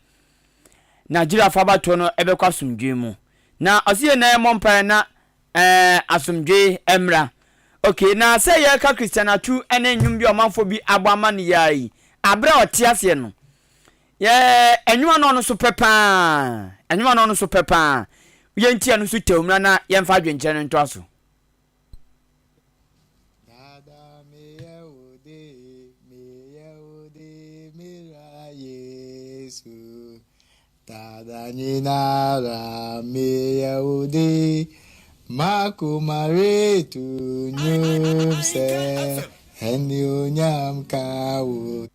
A: Nigeriafoɔ abatoɔ no bɛkɔ asomdwoeɛ mu. Na ɔse yɛn nyinaa yɛmmɔ mpaeɛ na Ɛɛ asomdwoe mmra. Ok, na sɛ yɛreka Christian Atsu ne nnwom bi a ɔmanfoɔ bi abɔ ama no yi ara yi, aberɛ a ɔte aseɛ no, yɛ nnwom a na ɔno nso pɛ paa, nnwom a na ɔno nso pɛ paa. Yɛntie ɛno nso tɛw mmra na yɛmfa adwenkyerɛ no ntoa so.
U: Dada meyɛ wo de, meyɛ wo de, mera Yesu. Dada nyinara meyɛ wo de, m'akoma reto nnwom sɛ anuonyam ka wo.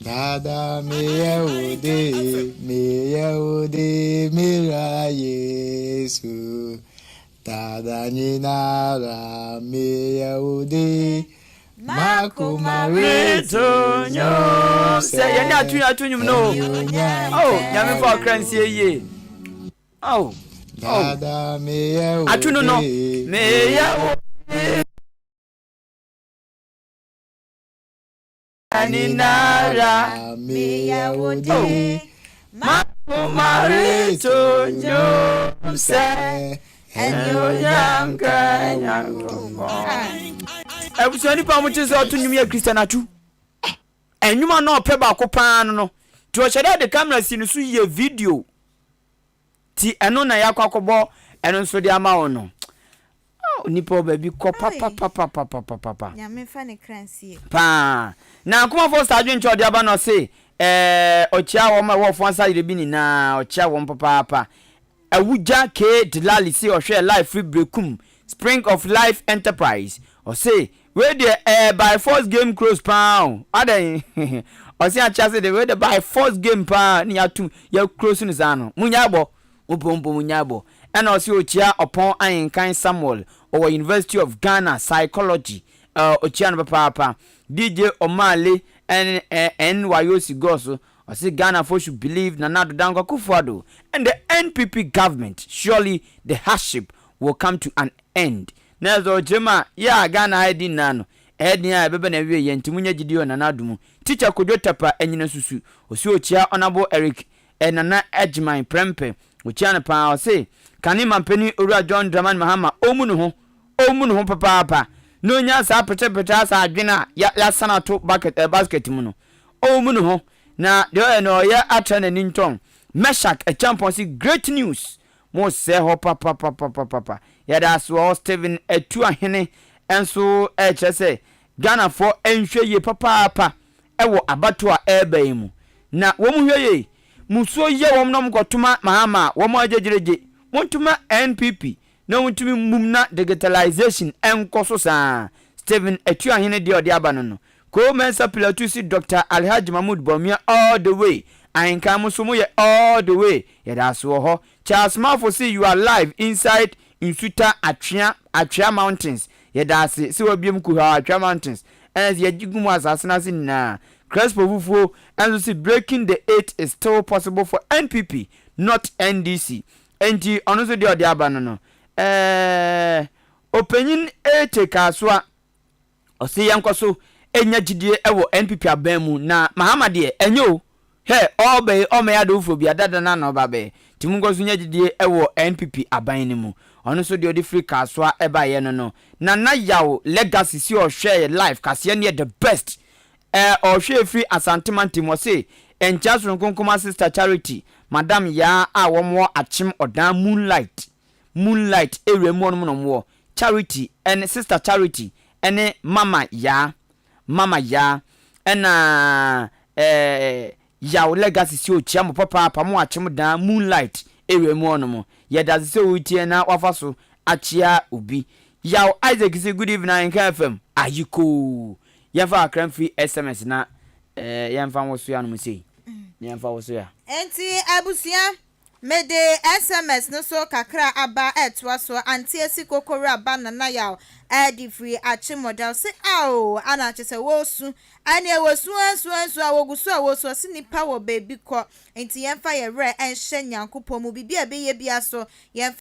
U: Dada meyɛ wo de, meyɛ wo de, mera Yesu. Dada nyinara meyɛ wo de M'akoma
A: reto nnwom sɛ yɛne ato ato nnwom no oh nyame fa ɔkra nsie yie oh oh ato no no meyɛ wo Aninara
U: meyɛ wo de
A: M'akoma reto nnwom sɛ anuonyam nka Nyankopɔn. Abusua nipa a wɔte sɛ ɔto nnwom yɛ Christian Atsu. Nnwom a na ɔpɛ baako paa no no. Nti ɔhyɛ dɛ de camera si no so yɛ video. Ti ɛno na yɛakɔ akɔbɔ ɛno nso de ama wo no. Oh, nipa wɔ baabi kɔ papapapapapapa.
B: Nyame fa ne kra nsie.
A: Paa. Na Akoma Foster adwenkyɛ ɔde aba no ɔse ɛɛ ɔkyia wɔn a ɛwɔ ɔfo asa yere bi nyinaa ɔkyia wɔn papaapa. Awugya K Delali se ɔhwɛɛ live firi Berekum Spring of Life Enterprise ɔse wei deɛ ɛɛ by force game close paa o adɛn ɔse akyea se de wei deɛ by force game paa ne yɛatum yɛ close no saa no munya bɔ mopɛ mpo munya bɔ ɛna ɔse ɔkyia Ɔpɔn Ahenkan Samuel ɔwɔ University of Ghana Psychology ɛɛ ɔkyia no papaapa DJ Omale ɛne NYOC Goso Ɔse Ghanafoɔ should believe Nana Addo Dankwa Akufo-Addo and the NPP government surely the hardship will come to an end. Na ɛsɛ ɔkyerɛ mu a yɛ a Ghana ha yɛdi nyinaa no ɛyɛ den a ɛbɛba n'awieɛ yɛ nti monyɛ gyidie wɔ Nana Addo mu. Teacher Kojo Tapa Anyina Susu ɔse ɔkyia Honourable Eric eh Nana Agyeman Prempeh ɔkyia no paa ɔse kane mampanin Owura John Dramani Mahama ɔmmu ne ho ɔmmu ne ho papaapa na ɔnya saa petepete asa adwene a yɛasane ato bucket eh basket mu no Ɔwɔ ne ho, na deɛ ɔyɛ no ɔyɛ atra n'ani ntɔn. Meshak Acheampong se great news! Mo sɛɛ hɔ papapapapapa. Yɛda ase wɔ hɔ. Stephen Atuahene nso ɛrekyerɛ sɛ Ghanafoɔ nhwɛ yie papaapa wɔ abatoɔ a ɛreba yi mu. Na wɔn hwɛ yie. Musuo yɛ wɔn na wɔn kɔtoma Mahama a wɔn agyegyeregye. Montoma NPP na wɔntumi mmum na digitalization nkɔ so saa. Stephen Atuahene deɛ ɔde aba no no. Cole Mensah Pilatu si Doctor Alhaji Mahmood Bawumia all the way Ahenkan mo nso mo yɛ all the way Yɛda ase wɔ hɔ Charles Marfo se you are live inside Nsuta Atwea Atwea Mountains Yɛda ase sɛ wabiem Kuhaw Atwea Mountains ɛna sɛ yɛgye gu mu asase no ase nyinaa Crespo Fufuo nso se breaking the eight is still possible for NPP not NDC Enti ɔno nso deɛ ɔde aba no no ɛɛɛ. Ɔpanyin Ete Kasoa, ɔse yɛnkɔ so nya gyidie wɔ NPP aban mu na Mahama deɛ ɛnyɛ o, hɛ ɔɔba yi ɔmmɛyɛ ade foforɔ bia dada no ara na ɔba abɛyɛ nti monkɔ so nya gyidie wɔ NPP aban no mu. Ɔno nso deɛ ɔde firi Kasoa baeɛ no no Nana Yaw Legacy si ɔhwɛɛ live kaseɛ no yɛ the best Ɛɛ ɔhwɛɛ firi Asante mantam ɔse Nkyea Soronko Nkrumah Sister Charity Madam Yaa a wɔn wɔ Akyem Ɔdan Moonlight Moonlight area mu hɔnom na wɔn wɔ Charity ɛne Sister Charity ɛne Mama Yaa Mama Yaa ɛna ɛɛ Yaw Legacy si okyia mo papaapa mo wɔ Akyem Dan Moonlight area mu hɔnom yɛdase sɛ woretie na wafa so akyia obi Yaw Isaac se good evening Ahenka FM ayikoo Yɛmfa kakra mfiri SMS na eh, yɛmfa nwoso ya nom sei. Na yɛmfa woso ya.
B: Enti abusua, mede SMS no so kakra aba ɛtoa so, Auntie Asi Kokowura ba Nana Yaw ɛde firi Akyemɔda, ɔse aoo ana kyesɛ wɔɔsu, ɛneɛ wɔsu ara su ara su ara wɔgu so a wɔɔsu, ɔse nipa wɔ baabi kɔ, nti yɛmfa yɛ werɛ nhyɛ Nyankopɔn mu, biribi a ɛbɛyɛ biara so yɛmfa.